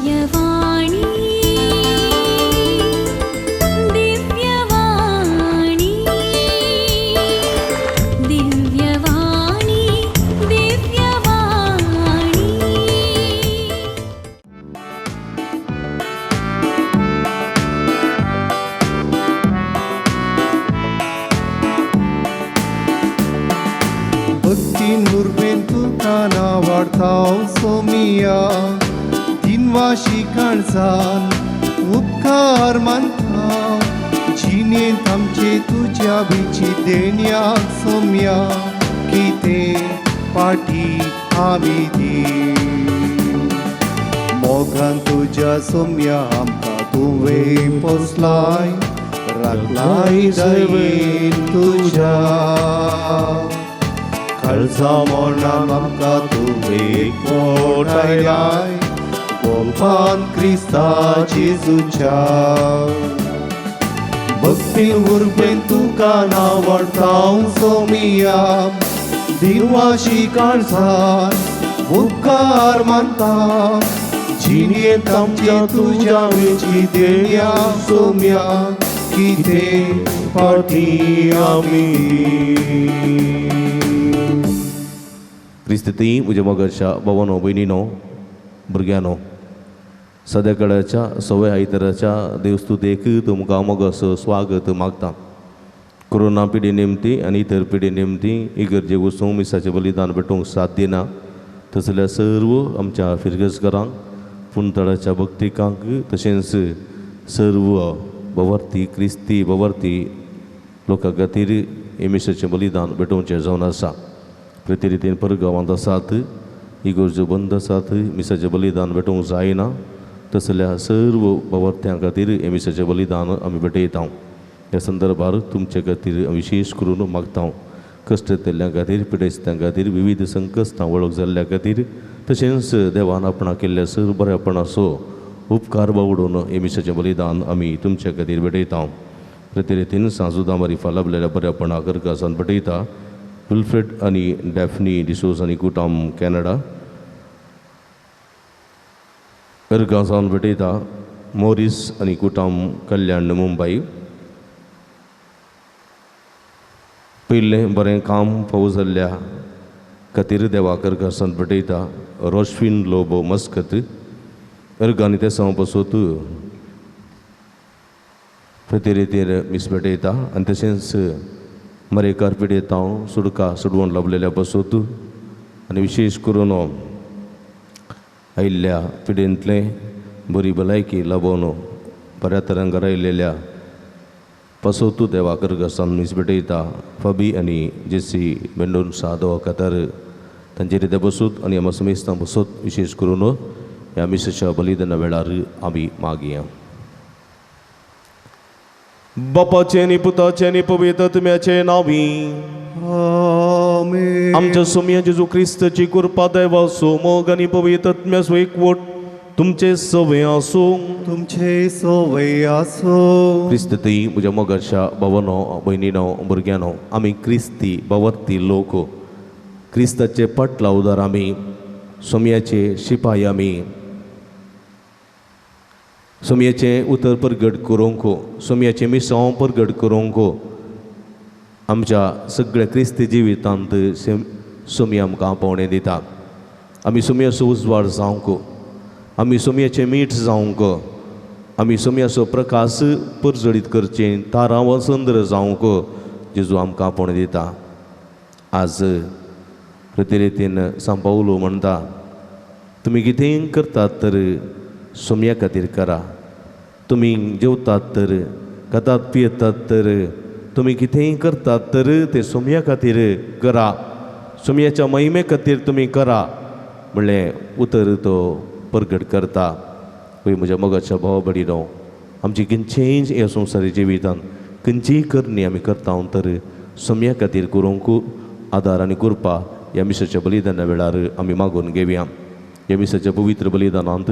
दिव्यवाणी दिव्यवाणी दिव्यवाणी दिव्यवाणी। भक्तीन उर्बेन तुका नावाडताव सोमिया दिनवाशी काळजान उपकार मानता जिणेंत आमचे तुज्या बिची देण्याक सोम्या कितें पाटी आमी दी मोगान तुज्या सोम्या आमकां तुवें पोसलाय राखलाय दयेन तुज्या काळजा मोडणान आमकां तुवें मोटायलाय गोपान क्रिस्ता जेजूच्या भक्ती उर्बेन तुका नावडताव सोमिया दिनवाशी काळजान उपकार मानता जिणेंत आमच्या तुज्या वेची देण्या सोम्या कितें पाटी आमी। क्रिस्ती म्हज्या मोगाच्या भावानो भयणीनो भुरग्यांनो सद्या सवय आयताराच्या देवस्तुतेक तुमकां मोगाचो स्वागत मागता। कोरोना पिढी निमती आनी इतर पिढी निमती इगर्जे वचूंक मिसाचें बलिदान भेटोवंक साथ दिना तसल्या सर्व आमच्या फिरगजकारांक पुणतळाच्या भक्तिकांक तशेंच सर्व भवार्थी क्रिस्ती भवार्थी लोकां खातीर हे मिसाचें बलिदान भेटोवचें जावन आसा। प्रति रितीन परगांवांत आसात इगर्जो बंद आसात मिसाचें बलिदान भेटोवंक जायना तसल्या सर्व भवार्थ्यां खातीर हे मिसाचें बलिदान आमी भेटयता। ह्या संदर्भार तुमचे खातीर विशेश करून मागता कश्ट जाल्ल्या खातीर पिडेस्तां खातीर विविध संकश्टां वळख जाल्ल्या खातीर तशेंच देवान आपणा केल्ल्या सर्व बरेपणाचो उपकार बावडून हे मिसाचें बलिदान आमी तुमचे खातीर भेटयता। प्रति रितीन सांजुदा मारिफा लाभलेल्या बऱ्यापणा करकासान भेटयता। विल्फ्रेड आनी डॅफनी डिसोज आनी कुटाम कॅनडा अर्गांसावन भेटयता। मोरीस आनी कुटाम कल्याण मुंबय पयलें बरें काम फावो जाल्ल्या खातीर देवाक अर्गांसान भेटयता। रोशविन लोबो मस्कत अर्गांनी ते पासून प्रतिरितीर मीस भेटयता आनी तशेंच मरेकार पिडेतांव सुडका सुडवण लाभलेल्या पासून आनी विशेश करून आयिल्ल्या पिडेंतलें बरी भलायकी लाबोवन बऱ्या तरान घरा आयिल्ल्या पासोतू देवाक अर्गासान मीस भेटयता। फाबी आनी जेसी मेंडोन्सा देवा खातीर तांचे रित्या बसूत आनी आमकां समेस्तां बसत विशेश करून ह्या मिसाच्या बलिदाना वेळार आमी मागया। बापाचें आनी पुताचें आनी पवित्र आत्म्याचें नांवी आमेन। आमच्या सोम्या जेजू क्रिस्ताची कृपा देवाचो मोग आनी पवित्र आत्म्याचो एकवट तुमचे सवय आसूं। तुमचे सवय आसूं। क्रिस्ती म्हज्या मोगाच्या भावानो भयणीनो भुरग्यांनो आमी क्रिस्ती भावार्थी लोक क्रिस्ताचे पाटलावदार आमी सोम्याचे शिपाय आमी सोम्याचें उतर परगट करूंक सोम्याचें मिसांव परगट करूंक आमच्या सगळ्या क्रिस्ती जिवितांत सोमी आमकां पावणे दिता। आमी सोम्याचो उजवाड जावंक आमी सोम्याचें मीठ जावंक आमी सोम्याचो प्रकाश परजळीत करचें तारां वा चंद्र जावंक जेजू आमकां पावणे दिता। आज प्रतिरितीन सांव पावलो म्हणटा तुमी कितेंय करतात तर सोम्या खातीर करा, तुमी जेवतात तर खातात पियेतात तर तुमी कितेंय करतात तर तें सोम्या खातीर करा, सोम्याच्या महिमे खातीर तुमी करा म्हणलें उतर तो परगट करता। वय म्हज्या मोगाच्या भाव भयणीनो आमची खंयचेय ह्या संवसारी जिवितान खंयचीय करणी आमी करता तर सोम्या खातीर करूंक आदार आनी कृपा ह्या मिसाच्या बलिदाना वेळार आमी मागून घेवया। ह्या मिसाच्या पवित्र बलिदानांत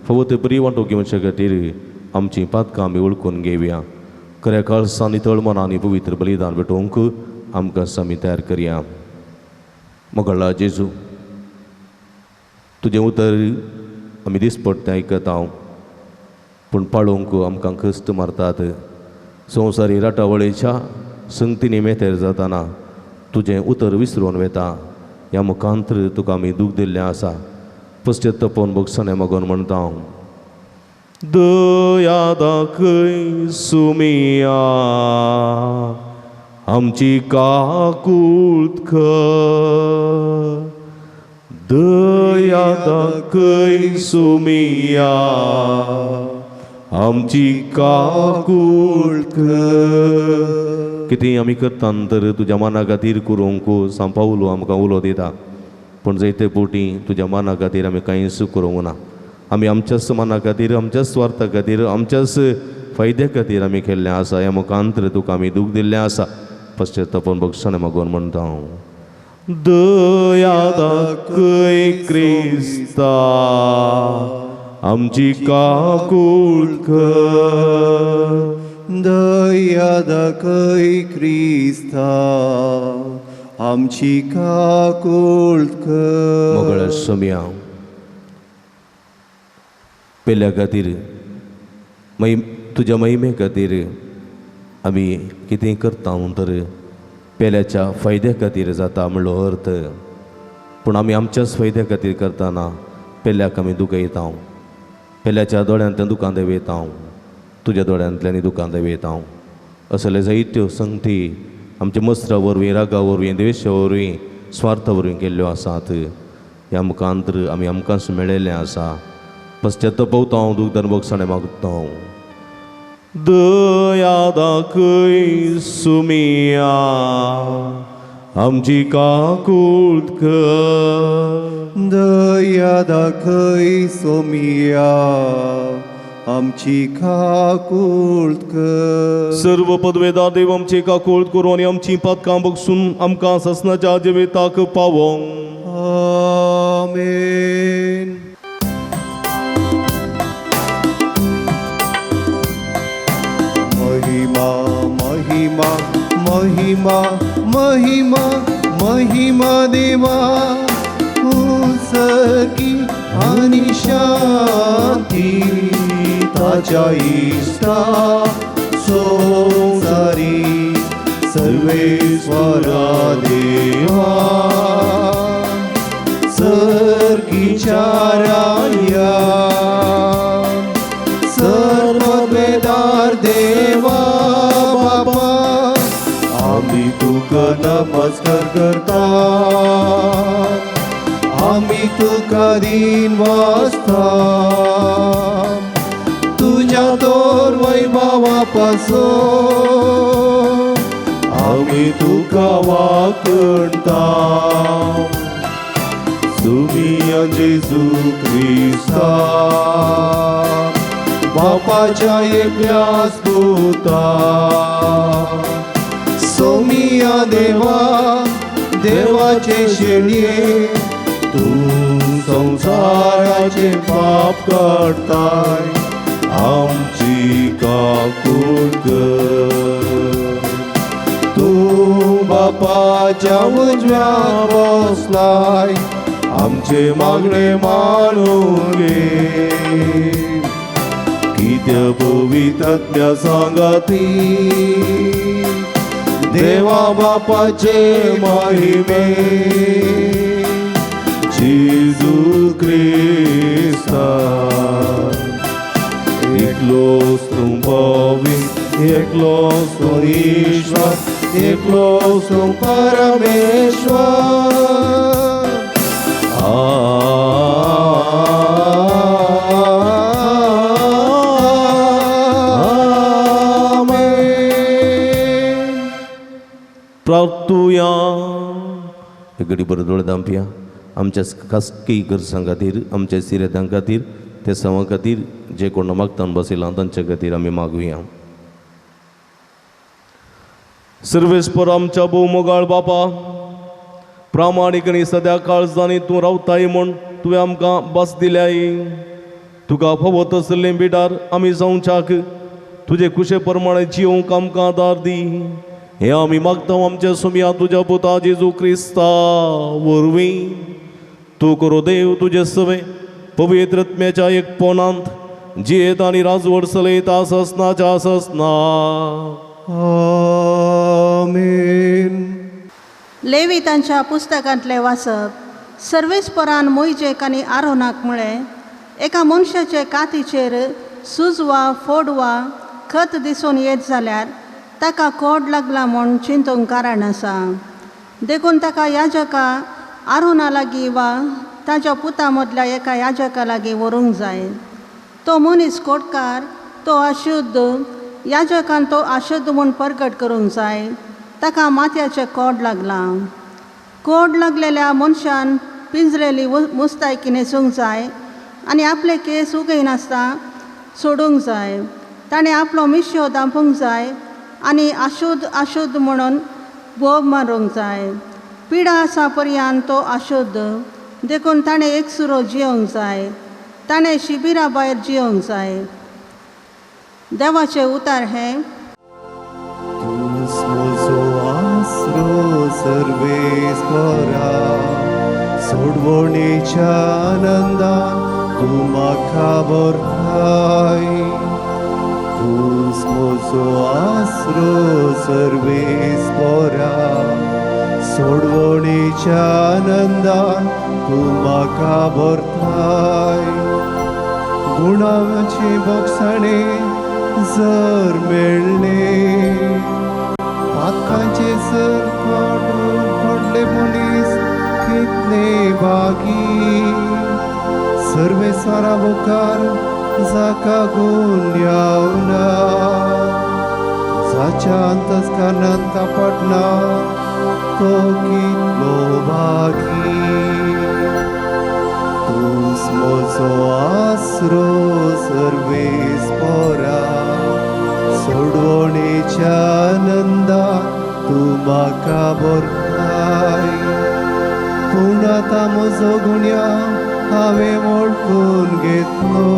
फावो ते बरी वांटो घेवचे खातीर आमचीं पातकां आमी वळखून घेवया। खऱ्या काळसान नितळ मनान पवित्र बलिदान भेटोवंक आमकां आमी तयार करया। मोगळा जेजू तुजें उतर आमी दिसपट्टें आयकता पूण पाळोवंक आमकां कश्ट मारतात. संवसारी राटावळीच्या संगतीनी मेतेर जाताना तुजें उतर विसरून वेता. ह्या मुखांतर तुका आमी दूख दिल्लें आसा. पश्चात्तापोवन भोगसणें मागून म्हणटा हांव. दया दाखय सुमिया आमची काकूळत कर. दया दाखय सुमिया आमची काकूळत कर. कितें आमी करता तर तुज्या मना खातीर करूंक सांपावलो आमकां उलो दिता पूण जायते पोटी तुज्या मना खातीर आमी कांयच करूंक ना. आमी आमच्याच मना खातीर आमच्याच स्वार्था खातीर आमच्याच फायद्या खातीर आमी केल्लें आसा. ह्या मुखांतर तुका आमी दूख दिल्लें आसा. पश्चात्तापोवन भोगसणें मागून म्हणटा हांव. दया दाखय क्रिस्ता आमची काकूळत कर. दया दाखय क्रिस्ता आमची काकूळत कर. मोगळ सोम्या पेल्या खातीर तुज्या महिमे खातीर आमी कितें करता तर पेल्याच्या फायद्या खातीर जाता म्हणलो अर्थ. पूण आमी आमच्याच फायद्या खातीर करतना पेल्याक आमी दुखयता. पेल्याच्या दोळ्यांतल्यान दुकान देंवयता तुज्या दोळ्यांतल्यान दुकान देंवयता. असले जायत्यो संगती आमच्या मस्त्रा वरवीं रागा वरवीं द्वेशा वरवीं स्वार्था वरवीं केल्ल्यो आसात. ह्या मुखांतर आमी आमकांच मेळिल्लें आसा. पश्चात्तापवता हांव दूख भोगसणें मागता हांव. दया दाखय सुमिया आमची काकूळत कर. दया दाखय सोमिया आमची काकूळत कर. सर्व पदवेदार देव आमची काकूळत करूं आनी आमची पातकां बगसून आमकां ससनाच्या जिविताक पावों. आमेन. महिमा महिमा महिमा महिमा महिमा देवा उंचकी आनी शांती ताच्या इश्टा संवसारी सर्वेस्वरा देवा सर्गीच्या राया सर्ववेदार देवा बाबा आमी तुका नमस्कार करता. आमी तुका दीन वाचता तुज्या तोर वैभवा पासून आमी तुका वाकणता. सुमिया जेजू क्रिस्ता बापाच्या एकल्याच पुता सोमिया देवा देवाचे शेणये तूं संवसाराचे पाप काडताय आमची काकूळत कर. तूं बापाच्या उजव्या बसलाय आमचे मागणे मानून घे. कित्या पवित्रत्म्या सांगाती देवा बापाचे महिमे जेजू क्रिस्ता एकलोच तूं पवित्र एकलोच तूं ईश्वर एकलोच तूं परमेश्वर. आमेन. प्रार्थुया. घडी बरो दोळे दामपिया आमच्या खासगी गरजां खातीर आमच्या सिरेदां खातीर ते सवां खातीर जे कोण मागतान बसयलां तांच्या खातीर आमी मागुया. सर्वेस्पर आमच्या भोवमोगाळ बापा प्रामाणीक आनी सद्या काळजांनी तूं रावताय म्हूण तुवें आमकां बस दिल्याय. तुका फावो तसलें बिडार आमी जावच्याक तुजे कुशे प्रमाणे जियोंक आमकां आदार दी. हें आमी मागता आमच्या सुमया तुज्या पुता जेजू क्रिस्ता वरवीं. तूं करो देव तुजे सवे पवित्र आत्म्याच्या एकपणांत जियेत आनी राजवट चलयता ससनाच्या ससना. आमेन. लेवितांच्या पुस्तकांतलें वाचप. सर्वेस्परान मोयजेक आनी आरोनाक म्हळें, एका मनशाचे कातीचेर सूज वा फोड वा खत दिसून येत जाल्यार ताका कोड लागला म्हूण चिंतूंक कारण आसा. देखून ताका याजका आरोना लागीं वा ताच्या पुता मदल्या एका याजका लागीं व्हरूंक जाय. तो मनीस कोटकार, तो अशुद्ध. याजकान तो अशुद्ध म्हूण परगट करूंक जाय. ताका माथ्याचें कोड लागलां. कोड लागलेल्या मनशान पिंजलेली मुस्तायकी न्हेसूंक जाय आनी आपले केंस उगयनासतना सोडूंक जाय. ताणें आपलो मिश्यो धांपूंक जाय आनी अशुद्ध अशुद्ध म्हणून बोब मारूंक जाय. पिडा आसा पर्यंत तो अशुद्ध, देखून ताणें एकसुरो जियोंक जाय. ताणें शिबिरा भायर जियोंक जाय. देवाचें उतार हें. तूंच म्हजो आसरो सर्वेस्परा, सोडवणेच्या आनंदान तूं म्हाका भरताय. तूंच म्हजो आसरो सर्वेस्परा, सोडवणेच्या आनंदान तूं म्हाका भरताय. गुणाचे भोगसणे जर मेळ्ळे, पातकांचे जर पडले मनीस कितले बागी. सर्वेस्वरा मुखार जाका गुन्यांव ना, जाच्या अंतस्करणांत कपट ना, तो कितलो भागी. तूंच म्हजो आसरो सर्वेस्परा, सोडवणेच्या आनंदान तूं म्हाका भरताय. पूण आतां म्हजो गुन्यांव हांवें वळखून घेतलो,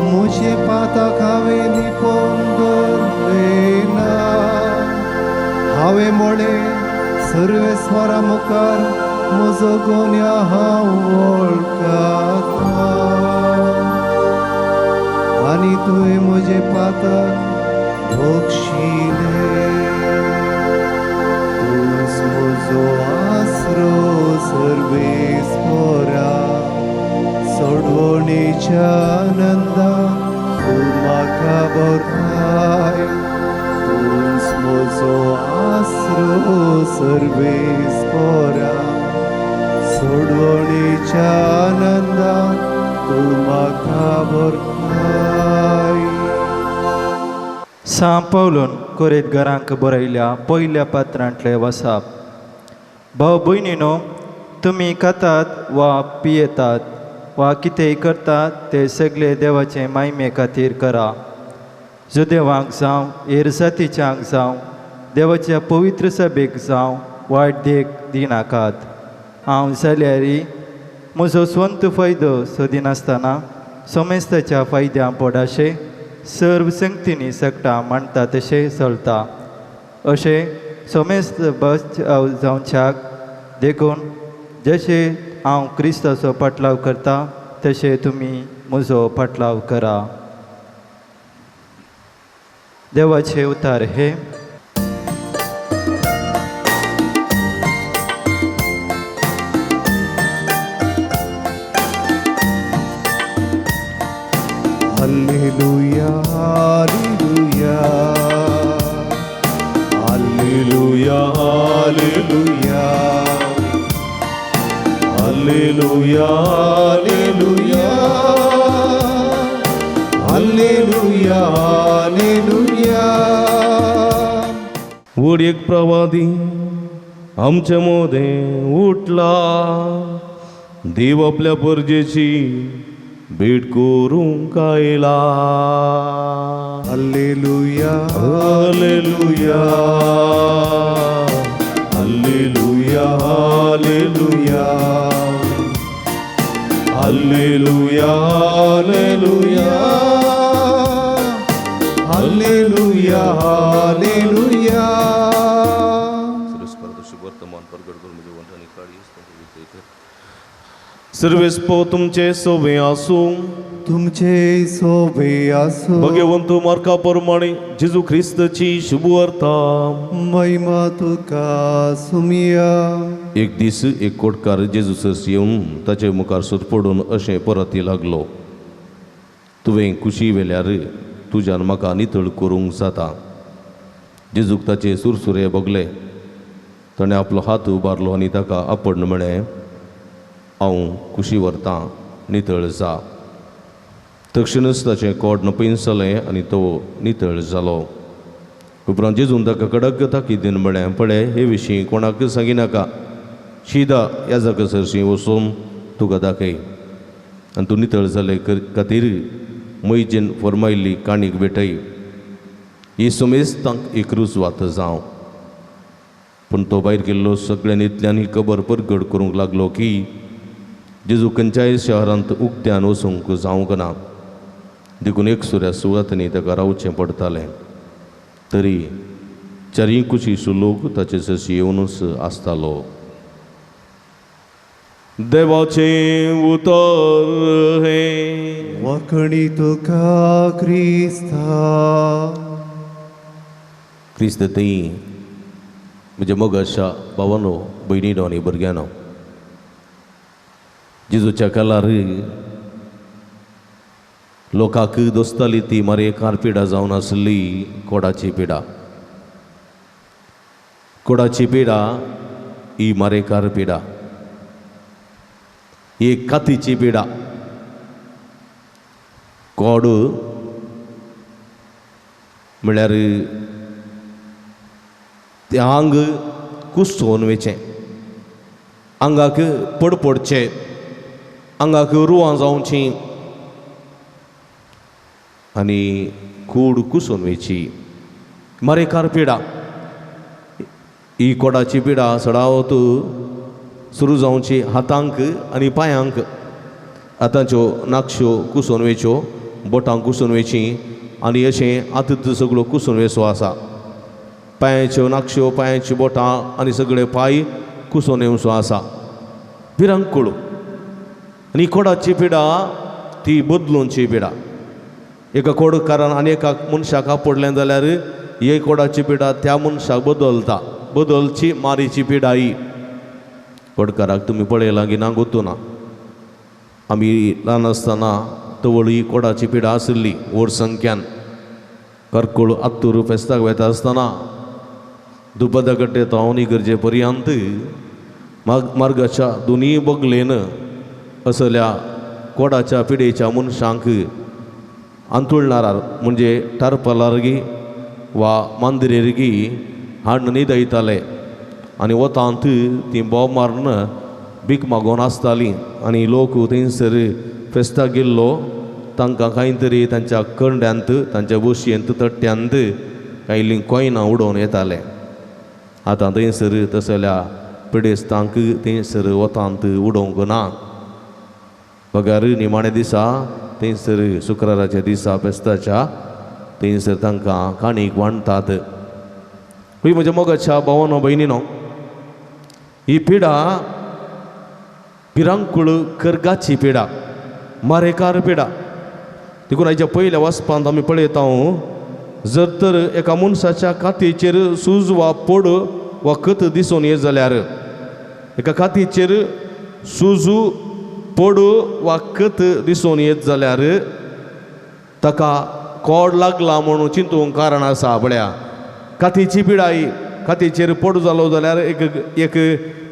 म्हजे पातक हांवें लिपोवन दवरलें ना. हांवें म्हळें, सर्वेस्वरा मुखार म्हजो गुन्यांव हांव वळखता आनी तुवें म्हजें पातक बक्षिलें. तूंच म्हजो आसरो सर्वेस्परा, सोडवणेच्या आनंदान तूं म्हाका भरताय. तूंच म्हजो आसरो सर्वेस्परा, सोडवणेच्या आनंदान तूं म्हाका भरताय. सां पावलून कोरेतघरांक बरयल्या पयल्या पात्रांतले वसाप. भाव भयणीनो, तुमी खातात वा पियेतात वा कितेंय करतात ते सगळे देवाचे मायमे खातीर करा. जुदेवांक जावं हेर जातीच्यांक जावं देवाच्या पवित्र सभेक जावं वायट देख दिनाकात. हांव जाल्यार म्हजो स्वंत फायदो सोदिनासतना समेस्ताच्या फायद्या पोडाशें सर्व संगतींनी सगटां मांडटा तशें चलता. अशें समेस्त बस जावच्याक देखून जशें हांव क्रिस्ताचो पाटलाव करता तशें तुमी म्हजो पाटलाव करा. देवाचे उतार हे. Hallelujah, hallelujah, hallelujah, hallelujah, hallelujah, hallelujah, hallelujah, hallelujah. व्हड एक प्रवादी आमचे मोदें उठला, देव आपल्या परजेची भेट करूंक आयला. Hallelujah, hallelujah, hallelujah, hallelujah, hallelujah, hallelujah, hallelujah, hallelujah. सर्वेस्पो तुमचे सोबे आसूं. तुमचे सोबे आसो. भगवंत मार्का प्रमाणे जेजू ख्रिस्ताची शुभ वार्ता. महिमा तुका सुमिया. एक दीस एक कोटकार जेजू सरशी येवन ताचे मुखार सुरपडून अशें परती लागलो, तुवें कुशी वेल्यार तुज्यान म्हाका नितळ करूंक जाता. जेजूक ताचे सुरसुरे भोगले. ताणें आपलो हात उबारलो आनी ताका आपड म्हळें, हांव कुशी व्हरतां, नितळ जा. तक्षणच ताचें कोड नपयन आनी तो नितळ जालो. उपरांत जेजून ताका कडक ताकीदीन म्हळें, पळय, हे विशीं कोणाक सांगिनाका. शिदा ह्या सरशीं वचून तुका दाखय आनी तूं नितळ जाले खातीर मैजेन फर्मायल्ली काणीक भेटय. ही समेस्तांक एक रुजवात जावं. पूण तो भायर गेल्लो सगळ्यांनी इतल्यान ही खबर परगट करूंक लागलो की जेजू खंयच्याय शहरांत उक्त्यान वचूंक जावंक ना. देखून एक सुऱ्या सुवातांनी ताका रावचें पडटालें. तरी चारीय कुशीचो लोक ताचे सरशी येवनूच आसतालो. देवाचें उतर हें. वाखणी तुका क्रिस्ता. क्रिस्त थंय म्हज्या मोगाच्या भावानो, भयणीनो आनी भुरग्यांनो, जेजूच्या कालार लोकांक दोस्ताली ती मारेकार पिडा जावन आसली कोडाची पिडा. कोडाची पिडा ही मारेकार पिडा, ही एक कातीची पिडा. कोड म्हळ्यार तें आंग कुसोवन वयचें, आंगाक पडपडचें, आंगाक रुवां जावचीं आनी कूड कुसून वयची. मारेकार पिडा. ही कोडाची पिडा सडावत सुरू जावची हातांक आनी पांयांक. हातांच्यो नाकश्यो कुसून वयच्यो, बोटां कुसून वयचीं आनी अशें आतां सगळो कुसून वयचो आसा. पांयाच्यो नाकश्यो, पांयाच्यो बोटां आनी सगळे पांय कुसून येवचो आसा. भिरांकूळ. आनी कोडाची पिडा ती बदलूनची पिडा. एका कोडकारान आनी एका मनशाक आपडलें जाल्यार ही कोडाची पिडा त्या मनशाक बदलता, बदलची मारीची पिडा ही. कोडकाराक तुमी पळयलां की ना गोतू ना. आमी ल्हान आसतना तवळ ही कोडाची पिडा आशिल्ली व्हड संख्यान. करकोळ आत्तूर फेस्ताक वता आसतना दुपदा कट्टे तावन इगर्जे पर्यंत मार्गाच्या दोनूय बगलेन असल्या कोडाच्या पिडेच्या मनशांक अंतुळणारार म्हणजे टारपलारगी वा मांदिरेरगी हाडून न्हिदयताले आनी वतांत ती बोब मारून भीक मागोवन आसताली. आनी लोक थंयसर फेस्ताक गेल्लो तांकां कांय तरी तांच्या कंड्यांत, तांच्या बशयेंत, तट्ट्यांत कांय कॉयनां उडोवन येताले. आतां थंयसर तसल्या पिडेस्तांक थंयसर वतांत उडोवंक ना. बगर निमाण्या दिसा थंयसर शुक्राराच्या दिसा फेस्ताच्या थंयसर तांकां काणीक वांटतात. ही म्हज्या मोगाच्या भावानो भयणीनो, ही पिडा भिरांकूळ करगाची पिडा, मारेकार पिडा. देखून आयच्या पयल्या वाचपांत आमी पळयता जर तर एका मनशाच्या कातीचेर सूज वा पोड वा कत दिसून येत जाल्यार, एका कातीचेर सुजू पोड वा कत दिसून येत जाल्यार ताका कोड लागला म्हणून चिंतूंक कारण आसा. पळया कातीची पिडाई, कातीचेर पोड जालो जाल्यार एक एक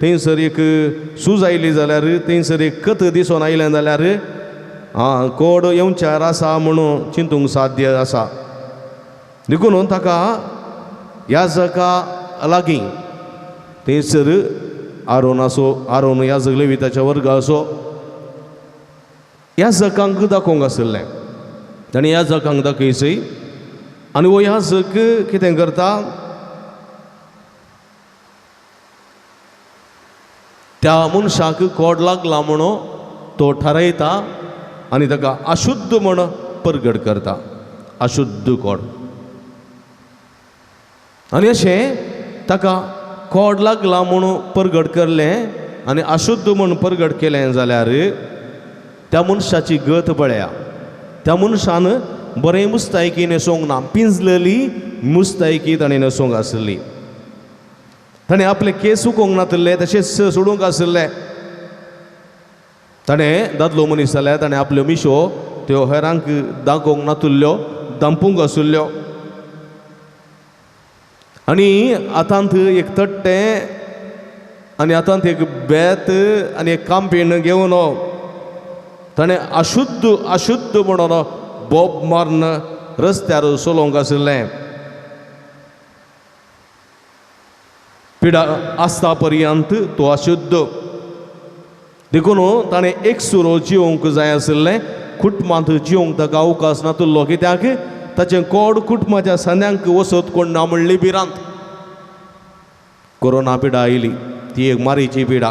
थंयसर एक सूज आयली जाल्यार, थंयसर एक कत दिसून आयलें जाल्यार आं कोड येवच्यार आसा म्हणून चिंतूंक साध्य आसा. देखून ताका याजका लागीं थंयसर आरोन आसो, आरोन याजक लेविताच्या वर्गाचो, याजकांक दाखोवंक आशिल्लें. ताणें याजकांक दाखयसय आनी हो याजक कितें करता, त्या मनशाक कोड लागला म्हणून तो थारायता आनी ताका अशुद्ध म्हण परगट करता, अशुद्ध कोड. आनी अशें ताका कोड लागला म्हणून परगट करलें आनी अशुद्ध म्हूण परगट केलें जाल्यार त्या मनशाची गत पळया. त्या मनशान बरें मुस्तायकी न्हेसोंक ना, पिंजलेली मुस्तायकी ताणें न्हेसोंक आसली. ताणें आपले केस सुकोवंक नातिल्ले, तशेंच सोडूंक आशिल्ले. ताणें दादलो मनीस जाल्यार ताणें आपल्यो मिशो त्यो हेरांक दाखोवंक नातिल्ल्यो, दांपूंक आशिल्ल्यो. आनी हातांत एक तट्टें आनी हातांत एक बेत आनी एक कांपीण घेवन ताणें अशुद्ध अशुद्ध म्हणून बोब मारून रस्त्यार चलोवंक आशिल्लें. पिडा आसता पर्यंत तो अशुद्ध. देखून ताणें एकसुरो जिवंक जाय आशिल्लें. कुटुंबांत जिवंक ताका अवकाश नातिल्लो, कित्याक ताचें कोड कुटुंबाच्या सांद्यांक वसत कोण ना म्हणली भिरांत. कोरोना पिडा आयली, ती एक मारीची पिडा,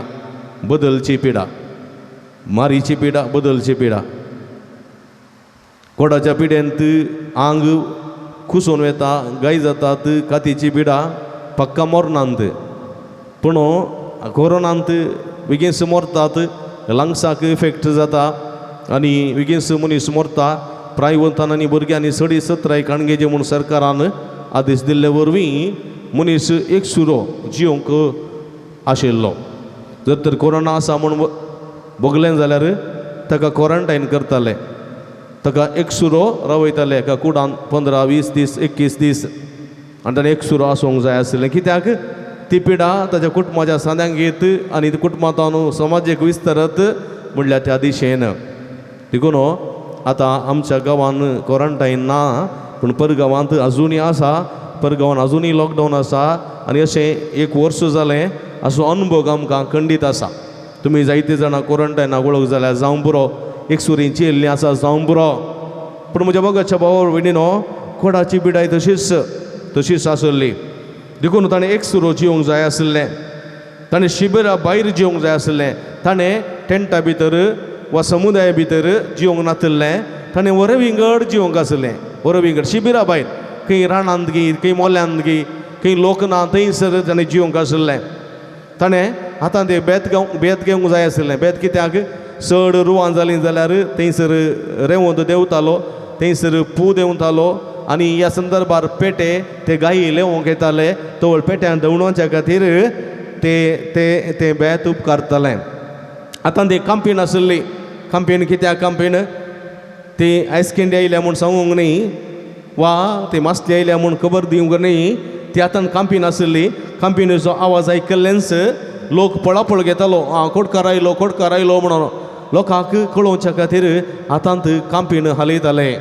बदलची पिडा, मारीची पिडा, बदलची पिडा. कोडाच्या पिडेंत आंग कुसून वता, गाय जातात, कातीची पिडा पक्का मरनात. पूण कोरोनांत बेगीन मरतात, लंग्साक इफेक्ट जाता आनी बेगीन मनीस मरता. प्रायवंतान आनी भुरग्यांनी सडी सत्राय काणगेचे म्हूण सरकारान आदेश दिल्ले वरवीं मनीस एक सुरो जिवंक आशिल्लो. जर तर कोरोना आसा म्हूण बगलें जाल्यार ताका क्वॉरंटायन करताले, ताका एक सुरो रावयताले एका कुडान 15 20 दीस 21 दीस. आनी ताणें एक सुरो आसूंक जाय आशिल्लें, कित्याक ती पिडा ताच्या कुटुंबाच्या सांद्यांक येत आनी कुटुंबांत समाजेक विस्तारत म्हणल्यार त्या दिशेन. देखून आतां आमच्या गांवान क्वॉरंटायन ना, पूण परगांवांत अजुनूय आसा, परगांवान अजुनूय लॉकडावन आसा. आनी अशें एक वर्स जालें असो अनुभव आमकां खंडीत आसा. तुमी जायते जाणां क्वॉरंटायनाक वळख जाल्यार जावं पुरो, एक सुरींची येयल्ली आसा जावं पुरो. पूण म्हज्या मोगाच्या भावा भयणीनो, कोडाची पिडाय तशीच तशीच आसली. देखून ताणें एक सुरो जिवंक जाय आशिल्लें, ताणें शिबिरा भायर जिवंक जाय आशिल्लें, ताणें टेंटा भितर वा समुदाया भितर जिवंक नातिल्लें, ताणें वरे विंगड जिवंक आशिल्लें. वरे विंगड शिबिरा भायर खंय रानांत गी, खंय मोल्यांत गी, खंय लोक ना थंयसर ताणें जिवंक आशिल्लें. ताणें हातांत एक बेत घेवंक, बेत घेवंक जाय आशिल्लें. बेत कित्याक चड रुवां जालीं जाल्यार थंयसर रेंवत देंवतालो, थंयसर पू देंवतालो आनी ह्या संदर्भार पेटे ते गायी लेवोंक येताले, तवळ पेट्यान दवणोवच्या खातीर ते ते ते बेत उपकारताले. आतां ते कांपीण आशिल्ली. कांपीण कित्याक कांपीण ती आयस्किंडी आयल्या म्हूण सांगूंक न्ही वा ती मासली आयल्या म्हूण खबर दिवंक न्ही, ती आतां कांपीण आशिल्ली. कांपिणीचो आवाज आयकल्लेंच लोक पळापळ घेतालो, आं कोटकार आयलो, कोटकार आयलो म्हणून लोकांक कळोवच्या खातीर हातांत कांपीण हालयताले.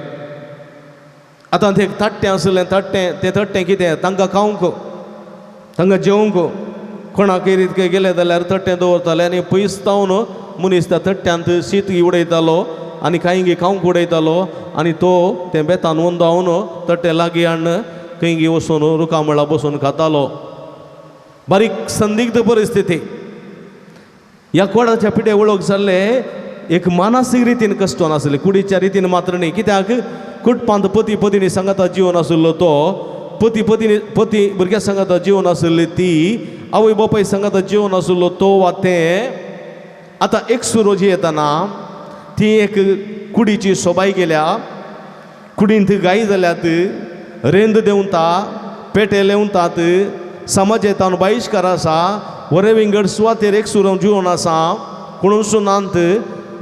आतां ते तट्टें आशिल्लें, तट्टें तें तट्टें कितें तांकां खावंक, तांकां जेवंक कोणाक इतकें गेलें जाल्यार तट्टें दवरताले आनी पयस जावन मनीस त्या तट्ट्यांत शीत उडयतालो आनी कांय खावंक उडयतालो आनी तो तें बेतान वंदावन तट्टें लागीं हाडून खंय वचून रुखामळा बसून खातालो. बारीक संदिग्ध परिस्थिती. ह्या कोडाच्या पिठे वळख जाल्ले एक मानसीक रितीन कश्ट नासले, कुडीच्या रितीन मात्र न्ही. कित्याक कुटपांत पती पतीनी सांगाता जिवन आशिल्लो तो, पती पतीनी पती भुरग्यां सांगाता जिवन आशिल्ली ती, आवय बापाय सांगाता जिवन आशिल्लो तो वा तें. आतां एक सुरो जी येताना ती एक कुडीची सोबाय गेल्या, कुडींत गायी जाल्यात, रेंद देंवता, पेटे लेंवतात, समाजेतान बहिश्कार आसा, वरे विंगड सुवातेर एक सुरो जिवन आसा, कोणूच नात,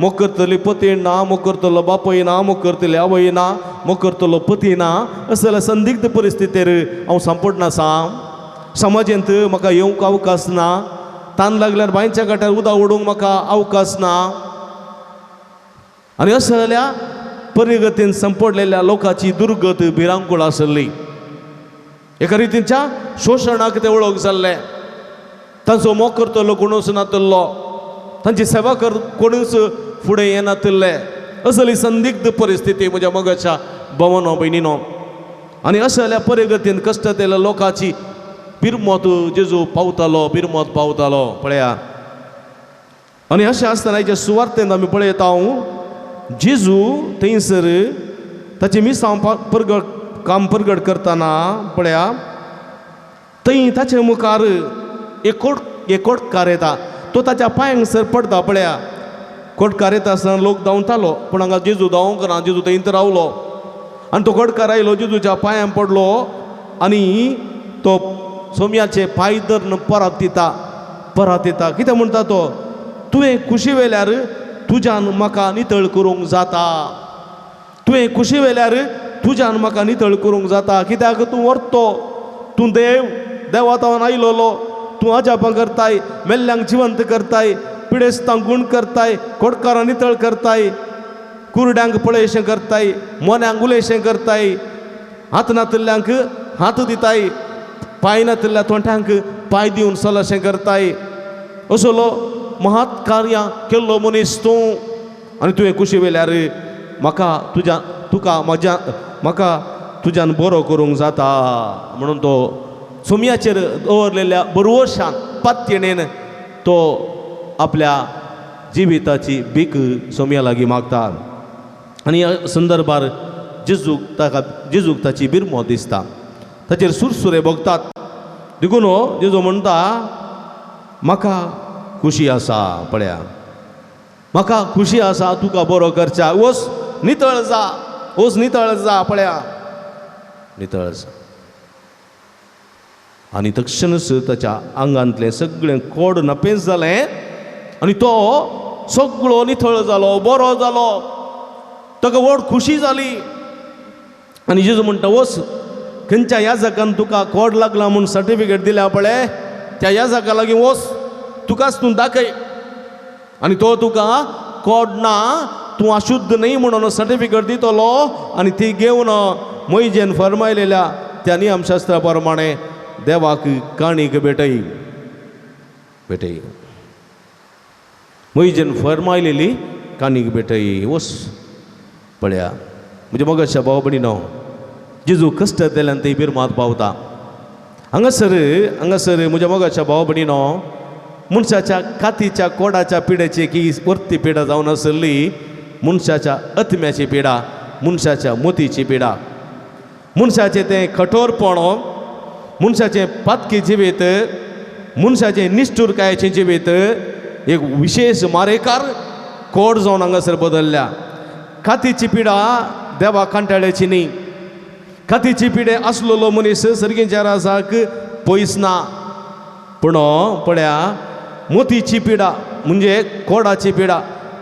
मोग करतली पती ना, मोग करतलो बापूय ना, मोग करतली आवय ना, मोग करतलो पती ना, असल्या संदिग्ध परिस्थितीर हांव सांपडना आसा. समाजेंत म्हाका येवंक अवकाश ना, तान लागल्यार बांयच्या घाटार उदक उडोवंक म्हाका अवकाश ना. आनी असल्या परिगतीन संपडलेल्या लोकांची दुर्गत भिरांकूळ आसली. एका रितीच्या शोशणाक ते वळख जाल्ले, तांचो मोग करतलो कोणूच नातिल्लो, तांची सेवा कर कोणूच फुडें येनातिल्ले. असली संदिग्ध परिस्थिती म्हज्या मोगाच्या भवनो भयणीनो. आनी असल्या परिगतीन कश्ट लोकांची बिरमत जेजू पावतालो, बिरमत पावतालो पळया. आनी अशें आसतना हेच्या सुवार्थेन आमी पळयता जेजू थंयसर ताचें मिसांव परगट काम परगट करतना पळया, थंय ताचे मुखार एक कोटकार येता. तो ताच्या पांयांक सर पडता पळया. कोटकार येता आसतना लोक धांवतालो, पूण हांगा जेजू धांवंक ना, जेजू थंयच रावलो. आनी तो कोटकार आयलो, जेजूच्या पांयां पडलो आनी तो सोम्याचे पांय धरून परत दिता, परत दिता. कितें म्हणटा तो? तुवें खुशी वेल्यार तुज्यान म्हाका नितळ करूंक जाता, तुवें खुशी वेल्यार तुज्यान म्हाका नितळ करूंक जाता. कित्याक तूं व्हरतो, तूं देव, देवा तावन आयलोलो, तूं अजापां करताय, मेल्ल्यांक जिवंत करताय, पिडेस्तांक गूण करताय, कोटकारां नितळ करताय, कुरड्यांक पळयशें करताय, मोन्यांक उलयशें करताय, हात नातिल्ल्यांक हात दिताय, पांय नातिल्ल्या तोंट्यांक पांय दिवन चलशें करताय. असलो महत् कार्यां केल्लो मनीस तूं. आनी तुवें खुशी वेल्यार म्हाका तुज्या तुका म्हज्या म्हाका तुज्यान बरो करूंक जाता म्हणून तो सोम्याचेर दवरलेल्या बरवशान पातयेणेन तो आपल्या जिविताची भीक सोम्या लागीं मागता. आनी ह्या संदर्भार जेजूक ताका जेजूक ताची बिरमो दिसता, ताचेर सुरसुरे भोगतात. देखून जेजू म्हणटा म्हाका खुशी आसा, पळया म्हाका खुशी आसा तुका बरो करच्या, वच नितळ जा, वच नितळ जा, पळया नितळ जा. आनी तक्षणच ताच्या आंगांतलें सगळें कोड नपेंच जालें आनी तो सगळो नितळ जालो, बरो जालो, ताका व्हड खुशी जाली. आनी जेजू म्हणटा वच खंयच्या याजकान तुका कोड लागला म्हूण सर्टिफिकेट दिल्या पळय त्या याजका लागीं वच, तुकाच तूं दाखय आनी तो तुका कोड ना, तूं अशुद्ध न्हय म्हणून सर्टिफिकेट दितलो. आनी ती घेवन मोयजेन फरमायलेल्या त्या नियमशास्त्रा प्रमाणे देवाक काणीक भेटय भेटय, मोयजेन फरमायलेली काणीक भेटय. वच पळया म्हज्या मोगाच्या भाव भयणीनो, जेजू कश्ट जाल्यान ती बिरमात पावता. हांगासर हांगासर म्हज्या मोगाच्या भाव भयणीनो, मनशाच्या कातीच्या कोडाच्या पिड्याची की वरती पिडा जावन आसली मनशाच्या आत्म्याची पिडा, मनशाच्या मोतीची पिडा, मनशाचें तें कठोरपण, मनशाचें पातकी जिवीत, मनशाचें निश्ठुरकायेचें जिवीत एक विशेश मारेकार कोड जावन हांगासर बदल्ल्या. कातीची पिडा देवा कांटाळ्याची न्ही, कातीची पिडे आसलेलो मनीस सर्गीच्या राजाक पयस ना. पूण पळया मोतीची पिडा म्हणजे कोडाची पिडा,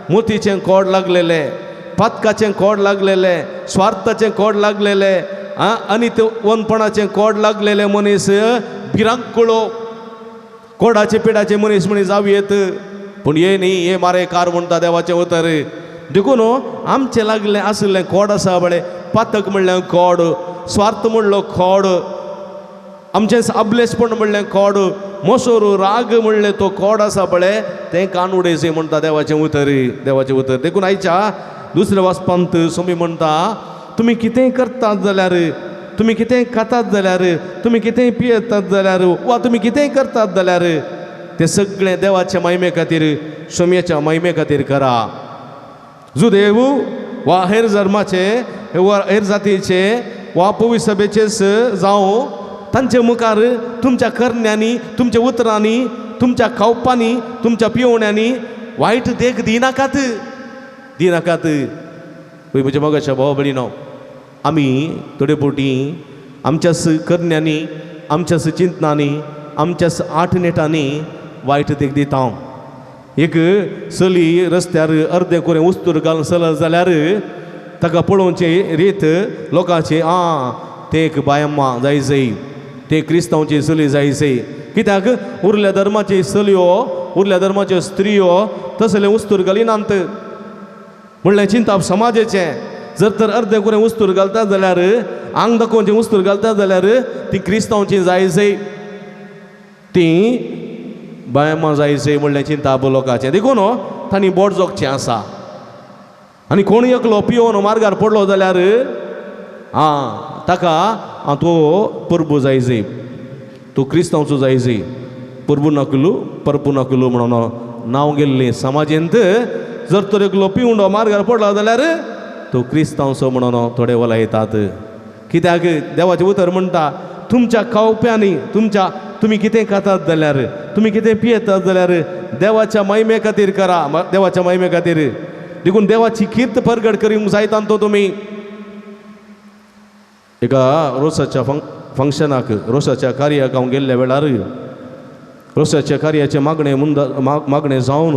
मोतीचें कोड लागलेलें, पातकाचें कोड लागलेलें, स्वार्थाचें कोड लागलेलें, आं आनी ते वनपणाचें कोड लागलेलें मनीस भिरांकुळो कोडाचे पिडाचे मनीस म्हणी जावं येत. पूण ये न्ही, हे मारेकार म्हणटा देवाचें उतर. देखून आमचें लागलें आशिल्लें कोड आसा पळय, पातक म्हणलें कोड, स्वार्थ म्हणलो कोड, आमचें अबलेसपण म्हणलें कोड, मोसोर राग म्हणलें तो कोड आसा पळय तें कान उडयचें म्हणटा देवाचें उतर, देवाचें उतर. देखून आयच्या दुसऱ्या वाचपांत सोमी म्हणटा तुमी कितेंय करतात जाल्यार, तुमी कितेंय खातात जाल्यार, तुमी कितेंय पियेतात जाल्यार वा तुमी कितेंय करतात जाल्यार तें सगळें देवाच्या महिमे खातीर, सोम्याच्या महिमे खातीर करा. जुदेव वा हेर धर्माचे वा हेर जातीचे वा पवित्र सभेचेच जावं, तांचे मुखार तुमच्या करण्यांनी, तुमच्या उतरांनी, तुमच्या खावपांनी, तुमच्या पिवण्यांनी वायट देख दिनाकात, दिनाकात. म्हज्या मोगाच्या भाव भयणीनो, आमी थोडे फावटी आमच्याच करण्यांनी, आमच्याच चिंतनांनी, आमच्याच आठनेटांनी वायट देख दिता. एक चली रस्त्यार अर्दें कोरें उस्तूर घालून चलत जाल्यार ताका पळोवची रीत लोकांची, आं तें एक बायम्मा जाय जय, तें क्रिस्तांवची चली जाय जय. कित्याक उरल्या धर्माची चलयो, उरल्या धर्माच्यो स्त्रियो तसलें उस्तूर घालिनात म्हणलें चिंताप समाजाचें. जर तर अर्दें कुरें उस्तूर घालता जाल्यार, आंग दाखोवचें उस्तूर घालता जाल्यार ती क्रिस्तांवची जाय जय, ती बायमां जाय जय म्हणलें चिंताप लोकांचें. देखून तांणी बोट जोगचें आसा. आनी कोण एकलो पियोवन मार्गार पडलो जाल्यार आं ताका आं तो परबू जाय जय, तो क्रिस्तांवचो जाय जय, परबू नाकलू परपू नाकलू म्हणून नांव गेल्लें समाजेंत जर तर एकलो पिवंडो मार्गार पडलो जाल्यार तो क्रिस्तांवचो म्हणून थोडे वलायतात. कित्याक देवाचें उतर म्हणटा तुमच्या खावप्यांनी, तुमच्या तुमी कितें खातात जाल्यार, तुमी कितें पियेतात जाल्यार देवाच्या महिमे खातीर करा, देवाच्या महिमे खातीर. देखून देवाची कीर्त परगट करूंक जाय तांतो तुमी. एका रोसाच्या फंक्शनाक, रोसाच्या कार्याक हांव गेल्ल्या वेळार रोसाच्या कार्याचें मागणें मुंद मागणें जावन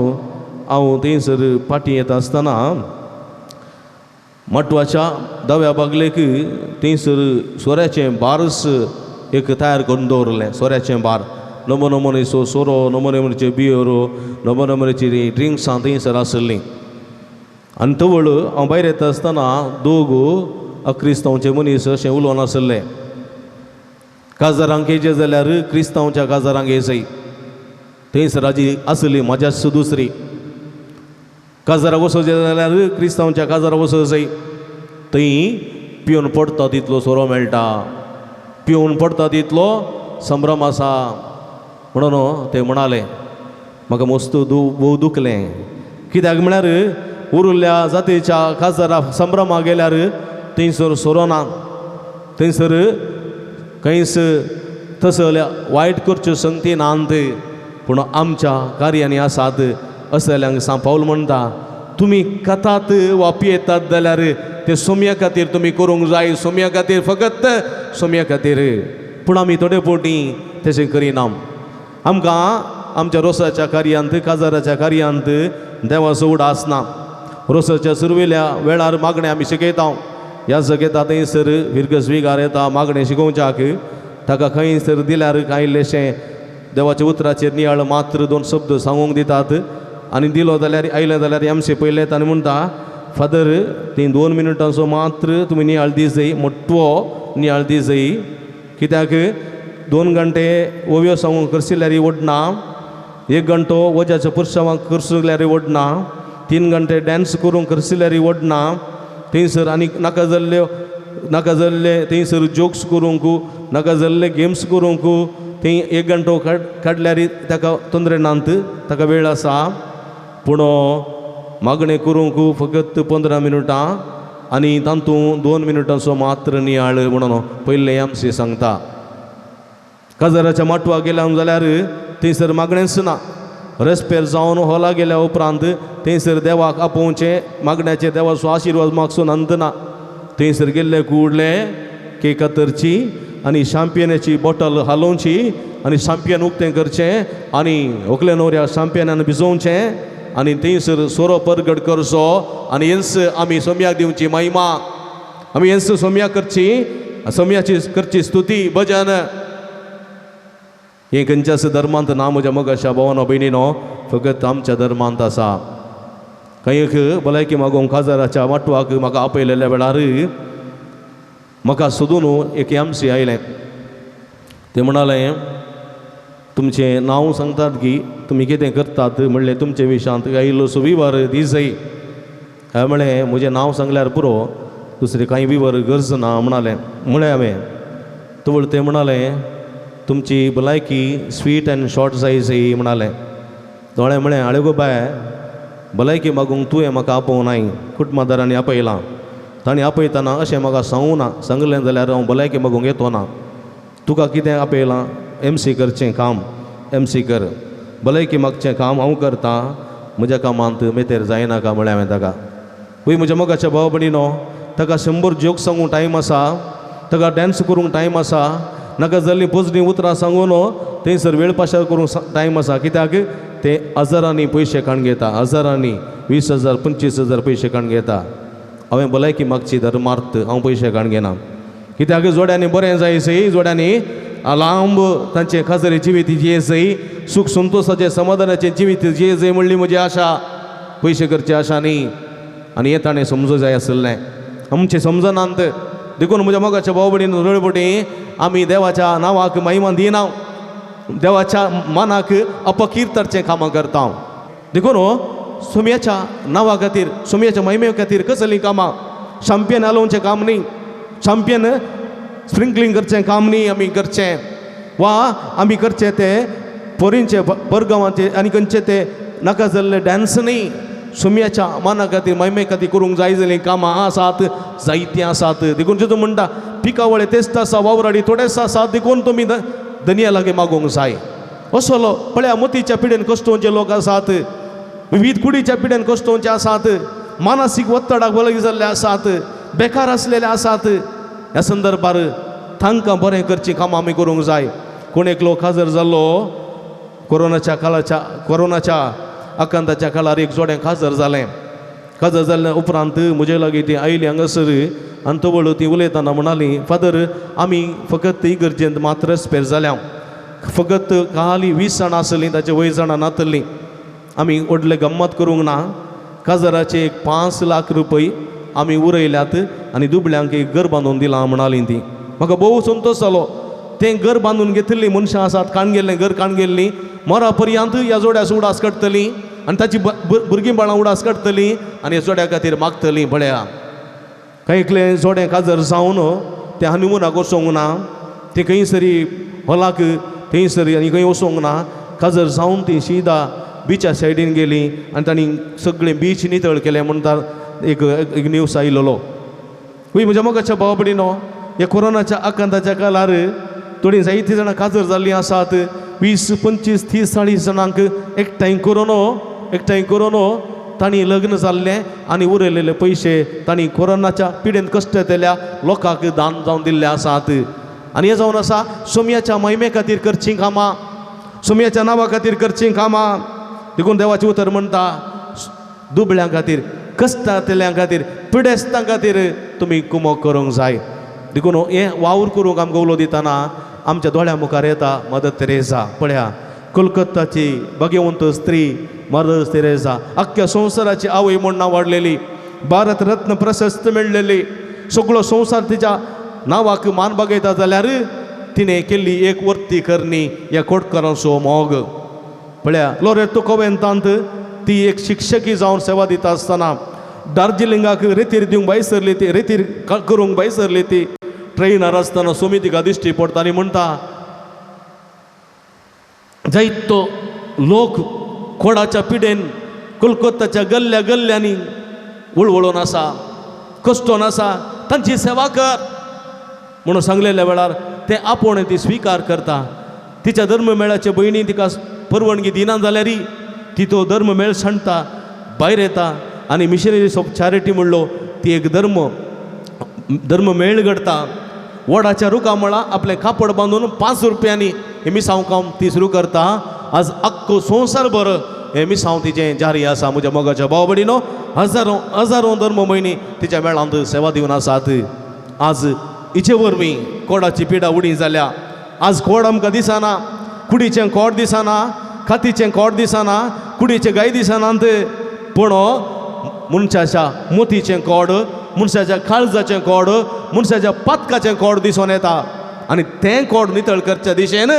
हांव थंयसर फाटीं येता आसतना मटवाच्या दाव्या बागलेक थंयसर सोऱ्याचें बारस एक तयार करून दवरलें. सोऱ्याचें बार, नमो नमोनेचो सोरो, नमो नमोनेच्यो बियरो, नमो नमोनेची ड्रिंक्सां थंयसर आसलीं. आनी तवळ हांव भायर येता आसतना दोग अक्रिस्तांवचे मनीस अशें उलोवन आसले, काजारांक येयचें जाल्यार क्रिस्तांवच्या काजारांक येयचय. थंयसर आजी आसली म्हज्याच दुसरी. काजाराक वचोवचें जाल्यार क्रिस्तांवच्या काजाराक वचोंक जाय, थंय पिवन पडटा तितलो सोरो मेळटा, पिवन पडटा तितलो संभ्रम आसा म्हणून ते म्हणाले. म्हाका मस्त भोव दुखलें, कित्याक म्हळ्यार उरिल्ल्या जातीच्या काजारा संभ्रमा गेल्यार थंयसर सोरो ना, थंयसर खंयच तसल्या वायट करच्यो संगती नात, पूण आमच्या कार्यांनी आसात. असल्यांक सांग पावल म्हणटा, तुमी खातात वा पियेतात जाल्यार ते सोम्या खातीर तुमी करूंक जाय, सोम्या खातीर, फकत सोम्या खातीर. पूण आमी थोडे फावटी तशें करिना. आमकां आमच्या रोसाच्या कार्यांत, काजाराच्या कार्यांत देवाचो उडास ना. रोसाच्या सुरवेल्या वेळार मागणें आमी शिकयता. ह्या जगेता थंयसर विरगस विगार येता मागणें शिकोवच्याक, ताका खंयसर दिल्यार कांय इल्लेशें देवाच्या उतराचेर नियाळ मात्र दोन शब्द सांगूंक दितात आनी दिलो जाल्यार आयलें जाल्यार एमसी पयलें आनी म्हणटा, फादर ती 2 मिनटांचो मात्र तुमी नियाळ दी जाय, मोटवो नियाळ दी जाय, कित्याक 2 घंटे ओव्यो सांगूंक करशिल्यार ओडना, 1 घंटो वज्याच्या पुरसांवांक करसल्यार ओडना, 3 घंटे डांस करूंक करशिल्यार ओडना, थंयसर आनी नाका जाल्ल्यो नाका जाल्ले थंयसर जोक्स करूंक, नाका जाल्ले गेम्स करूंक थंय 1 घंटो काडल्यार ताका तोंदरे नात, ताका वेळ आसा. पूण मागणें करूंक फकत 15 मिनटां आनी तातूंत 2 मिनटांचो मात्र नियाळ म्हणून पयलें आमचें सांगता. काजाराच्या माटवा गेल्या जाल्यार थंयसर मागणेंच ना. रेस्पेर जावन हॉला गेल्या उपरांत थंयसर देवाक आपोवचें, मागण्याचें देवाचो आशिर्वाद मागचो नंत ना. थंयसर गेल्ले कुडले केक कातरची आनी शांपियनाची बॉटल हालोवची आनी शांपियन उक्तें करचें आनी व्हंकले न्हवऱ्या शांपियनान भिजोवचें आनी थंयसर सोरो परगट करचो आनी हेंच आमी सोम्याक दिवची महिमा, आमी हेंच सोम्याक करची, सोम्याची करची स्तुती भजन. हें खंयच्याच धर्मांत ना म्हज्या मोगाच्या भावानो भयणीनो, फकत आमच्या धर्मांत आसा. खंय एक भलायकी मागोवंक काजाराच्या माटवाक म्हाका आपयलेल्या वेळार म्हाका सोदून एक एमसी आयलें. ते म्हणाले, तुमचें नांव सांगतात की तुमी कितें करतात म्हणलें तुमचे विशांत इल्लोसो विवर दी जाय. हांवें म्हळें म्हजें नांव सांगल्यार पुरो, दुसरें कांय विवर गरज ना म्हणालें. म्हळें हांवें. तवळ तें म्हणालें, तुमची भलायकी स्वीट एन्ड शॉर्ट जाय जाय म्हणालें. दोळें म्हळें, आळे गो बाय, भलायकी मागूंक तुवें म्हाका आपोवं नाय, कुटुंबादारांनी आपयलां. तांणी आपयतना अशें म्हाका सांगूं ना, सांगलें जाल्यार हांव भलायकी मागूंक येतो ना. तुका कितें आपयलां, एमसी करचें काम एमसी कर, भलायकी मागचें काम हांव करतां, म्हज्या कामांत मेतेर जायनाका म्हळें हांवें ताका. वय म्हज्या मोगाच्या भाव भयणीनो, ताका 100 जोक सांगूंक टायम आसा, ताका डांस करूंक टायम आसा, नाका जाल्लीं पोजडीं उतरां सांगून थंयसर वेळ पाशार करूंक टायम आसा. कित्याक ते हजारांनी पयशे काडून घेता, हजारांनी 20,000 25,000 पयशे काडून घेता. हांवें भलायकी मागची धर्मार्थ हांव पयशे काडून घेना, कित्याक जोड्यांनी बरें जाय सई, जोड्यांनी लांब तांचें खाजरी जिवीत जिये सई, सूख संतोशाचें समाधानाचें जिवीत जिये जाय म्हणली म्हजी आशा, पयशे करची आशा न्ही. आनी हें ताणें समजूं जाय आसलें, आमचें समजनात. देखून म्हज्या मोगाच्या भाव भयणीन रडपटी आमी देवाच्या नांवाक महिमा दिना, देवाच्या मनाक अपकीर्तरचें कामां करता. देखून सोम्याच्या नांवा खातीर, सोम्याच्या महिमे खातीर कसलीं कामां, शांपियन हालोवचें काम न्ही, शांपियन स्प्रिंकलींग करचें काम न्ही आमी करचें, वा आमी करचें तें पोरींचे परगांवाचे आनी खंयचे ते नाका जाल्ले डांस न्ही. सोम्याच्या मना खातीर महिमे खातीर करूंक जाय जाल्लीं कामां आसात, जायतीं आसात. देखून जेजू म्हणटा, पिकावळे तेच आसा, वावराडी थोडेच आसात, देखून तुमी धनिया लागीं मागूंक जाय. असलो पळया मोतीच्या पिडेन कश्टोवचे लोक आसात, विविध कुडीच्या पिडेन कश्टोवचे आसात, मानसीक ಒತ್ತಡाक बळगी जाल्ले आसात, बेकार आसलेले आसात. ह्या संदर्भार तांकां बरें करचीं कामां आमी करूंक जाय. कोण एकलो काजर जाल्लो कोरोनाच्या काळाच्या, कोरोनाच्या आकांताच्या काळार एक जोडें काजर जालें. काजर जाल्ल्या उपरांत म्हजे लागीं ती आयली हांगासर आनी तवळ ती उलयतना म्हणाली, फादर आमी फकत इगर्जेंत मात्रच पेर जाल्या, फकत खाली 20 जाणां आसलीं, ताचे वयर जाणां नातलीं, आमी व्हडले गम्मत करूंक ना. काजराचे एक 5 लाख रुपये आमी उरयल्यात आनी दुबळ्यांक एक घर बांदून दिलां म्हणाली ती. म्हाका भोव संतोश जालो. तें घर बांदून घेतिल्लीं मनशां आसात, काणगेल्लें घर काणगेल्लीं मरा पर्यंत ह्या जोड्यास उडास काडटलीं आनी ताची भुरगीं बाळां उडास काडटलीं आनी ह्या जोड्या खातीर मागतलीं. पळया कांय एकलें जोडें काजर जावन तें हनिमुनाक वचोंक ना, तें खंयसरी हॉलाक थंयसरी आनी खंय वचोंक ना. काजर जावन ती शिदा बिचा सायडीन गेली आनी तांणी सगळें बीच नितळ केलें म्हणटा एक एक न्यूज आयिल्लो. वय म्हज्या मोगाच्या भावा भयणीनो, ह्या कोरोनाच्या आकांताच्या काळार थोडीं जायतीं जाणां काजर जाल्लीं आसात. 20, 25, 30, 40 जाणांक एकठांय करून तांणी लग्न जाल्लें आनी उरयलेले पयशे तांणी कोरोनाच्या पिडेन कश्ट येतल्या लोकांक दान जावन दिल्ले आसात. आनी हें जावन आसा सोमयाच्या महिमे खातीर करचीं कामां, सोमयाच्या नांवा खातीर करचीं कामां. देखून देवाचें उतर म्हणटा, दुबळ्यां खातीर, कश्टांतल्यां खातीर, पिडेस्तां खातीर तुमी कुमोक करूंक जाय. देखून हें वावर करूंक आमकां उलो दितना आमच्या दोळ्यां मुखार येता मदर तेरेजा. पळया कोलकत्ताची भाग्यवंत स्त्री मदर तेरेजा, अख्ख्या संवसाराची आवय म्हूण नांव वाडलेली, भारत रत्न प्रशस्त मेळ्ळेली, सगळो संवसार तिच्या नांवाक मान बागयता जाल्यार तिणें केल्ली एक वर्ती करणी ह्या कोटकारांचो मोग. पळया लोरेतो कोवेंतांत ती एक शिक्षकी जावन सेवा दिता आसतना दार्जिलिंगाक रेतीर दिवंक भायर सरली ती, रेतीर करूंक भायर सरली ती. ट्रेनार आसतना सोमी तिका दिश्टी पडटा आनी म्हणटा, जायतो लोक कोडाच्या पिडेन कोलकोत्ताच्या गल्ल्या गल्ल्यांनी वळवळून आसा, कश्टोन आसा, तांची सेवा कर म्हणून सांगलेल्या वेळार ते आपोवणें ती स्विकार करता. तिच्या धर्म मेळाचे भयणी तिका परवानगी दिना जाल्यारय ती तो धर्म मेळ सांडटा, भायर येता आनी मिशनरीज ऑफ चॅरिटी म्हणलो ती एक धर्म मेळ घडता. वडाच्या रुखा मळा आपलें कापड बांदून 5 रुपयांनी हें मिसांव काम ती सुरू करता. आज आख्खो संवसार भर हें मिसांव तिचें जारी आसा. म्हज्या मोगाच्या भाव भयणीनो, हजारों हजारों धर्म भयणी तिच्या मेळांत सेवा दिवन आसात. आज हिचे वरवीं कोडाची पिडा उडी जाल्या. आज कोड आमकां दिसना, कुडीचें कोड दिसना, खातीचें कोड दिसना, कुडीचें गाय दिसनात, पूण मनशाच्या मोतीचें कोड, मनशाच्या काळजाचें कोड, मनशाच्या पातकाचें कोड दिसून येता. आनी तें कोड नितळ करच्या दिशेन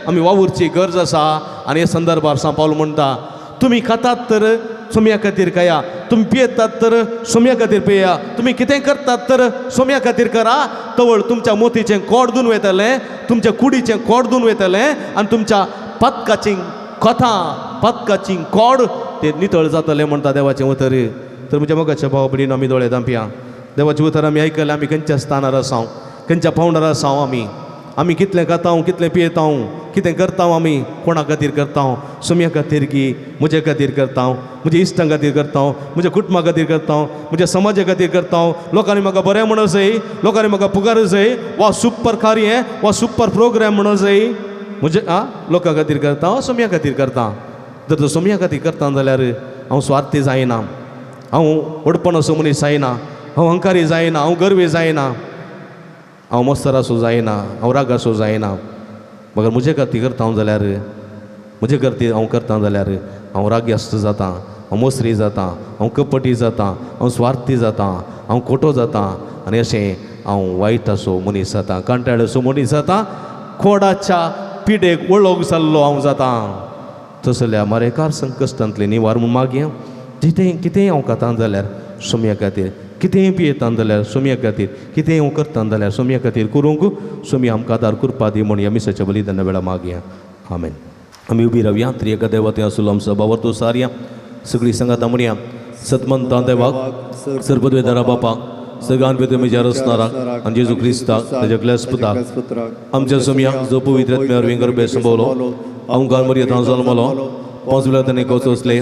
आमी वावुरची गरज आसा. आनी हे संदर्भार सांव पावल म्हणटा, तुमी खातात तर सोम्या खातीर खाया, तुमी पियेतात तर सोम्या खातीर पिया, तुमी कितें करतात तर सोम्या खातीर करा. तवळ तुमच्या मोतीचें कोड धुवन वयतलें, तुमच्या कुडीचें कोड धुवन वयतलें आनी तुमच्या पातकाची कथा, पातकाची कोड ते नितळ जातलें म्हणटा देवाचें उतर. तर म्हज्या मोगाच्या भाव भयणीनो, आमी दोळे धांपया. देवाचें उतर आमी आयकलें. आमी खंयच्या स्थानार आसाव, खंयच्या पावंडार आसाव, आमी आमी कितलें खाताव, कितलें पियेताव, कितें करताव, आमी कोणा खातीर करताव? सोम्या खातीर की म्हजे खातीर करताव, म्हज्या इश्टां खातीर करताव, म्हज्या कुटुंबा खातीर करताव, म्हज्या समाजा खातीर करताव? लोकांनी म्हाका बरें म्हणो जाय, लोकांनी म्हाका पुगार जाय, वा सुपर कार्य वा सुपर प्रोग्राम म्हणो जाय, म्हजे आ लोकां खातीर करता वा सोम्या खातीर करता? जर तो सोम्या खातीर करता जाल्यार हांव स्वार्थी जायना, हांव व्हडपणाचो मनीस जायना, हांव अहंकारी जायना, हांव गर्वी जायना, हांव मस्तरासो जायना, हांव रागासो जायना. मगर म्हजे खातीर करता हांव जाल्यार, म्हजे खातीर हांव करता जाल्यार हांव रागेस्त जाता, हांव मोसरी जाता, हांव कपटी जाता, हांव स्वार्थी जाता, हांव खोटो जाता आनी अशें हांव वायट असो मनीस जाता, कांटाळसो मनीस जाता, खोडाच्या पिडेक वळख जाल्लो हांव जाता. तसल्या मारेकार संकश्टांतले निवार म्हूण मागया. जितें कितेंय हांव खाता जाल्यार सोम्या खातीर, कितेंय पियेता जाल्यार सोम्या खातीर, कितेंय हांव करता जाल्यार सोम्या खातीर करूंक सोम्या आमकां आदार करपा दी म्हूण ह्या मिसाच्या बलिदाना वेळार मागया. आमेन. आमी उबी रावया. त्रिएका देवा थंय आसलो आमचो बावर्तो सारया सगळीं सांगाता म्हणया. सतमंता देवाक, सरपदवेदारा बापाक, सगळ्यान भितर म्हज्या रचणाराक आनी जेजू क्रिस्ताक ताज्या क्लेस पुताक आमच्या सोमयाक जो पवित्र आत्म्या गर्भे संभवलो, अहंकार मर्यादा जल्मलो, पांच वेळा ताणें कोसले,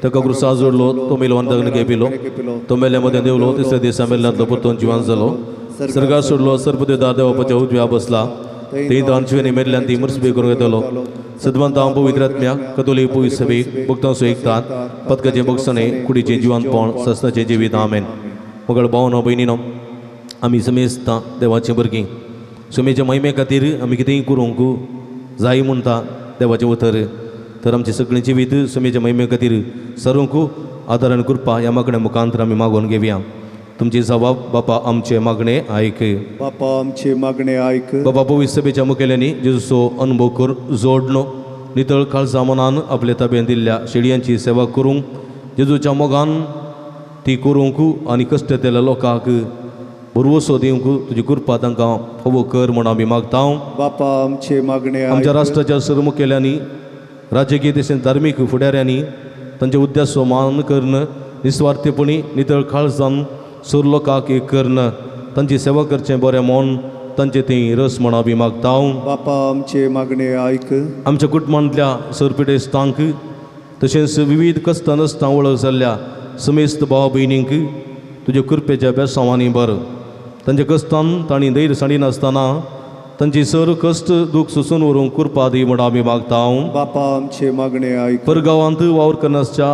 ताका क्रुसा जोडलो, तो मेलो आनी ताका घेपिलो, तो मेल्या मदें देवलो, तिसऱ्या दिसा मेल्ल्यांतलो परतून जिवान जालो, सर्गार सोडलो, सर्पदेवदार देवापाच्या उजव्या बसला, थंय तांची मेल्ल्यान ती मर्सबी करूंक येतलो. सदवंत हांव पवित्र आत्म्याक कतोलीक पवित्र सभेक भक्तांचो एकतात पदकाचें बक्षणें कुडीचें जिवनपण सस्नाचें जिवीत. आमेन. मगळ भावनो भयणीनो, आमी समेस्तां देवाचीं भुरगीं. सुमेच्या महिमे खातीर आमी कितेंय करूंक जाय म्हणटा देवाचें उतर. तर आमचें सगळें जिवीत सुमेच्या महिमे खातीर सरूंक आदार आनी कृपा ह्या मागण्या मुखांतर आमी मागोवन घेवया. तुमची जबाब बापा आमचे मागणे आयक. बापा आमचे मागणे आयक. बाबा, पवित्र सभेच्या मुखेल्यांनी जेजूचो अनुभव कर जोडनो नितळ काळजा मनान आपले ताब्यान दिल्ल्या शेडयांची सेवा करूंक, जेजूच्या मोगान ती करूंक आनी कश्ट केल्ल्या लोकांक भरवसो दिवंक तुजी कृपा तांकां फावो कर म्हूण आमी मागता. बापा आमचे मागणे आमच्या आयक. राष्ट्राच्या सर मुखेल्यांनी, राजकीय तशेंच धार्मीक फुडाऱ्यांनी तांचे उद्देश मान करून निस्वार्थीपणी नितळ काळजान सर लोकांक एक करून तांची सेवा करचें बरें म्हूण तांचे ती रस म्हण आमी मागता. बापा आमचे मागणे आयक. आमच्या कुटुंबांतल्या सरपिटेस्तांक तशेंच विविध कश्टां नसतां वळख जाल्ल्या समेस्त भाव भयणींक तुज्या कृपेच्या बेसांवांनी बरं. तांच्या कश्टान तांणी धैर्य सांडिनासतना तांची सर कश्ट दूख सोसून व्हरूंक कृपा दी म्हण आमी मागता. बापा आमचे मागणे आयक. परगांवांत वावर करनासच्या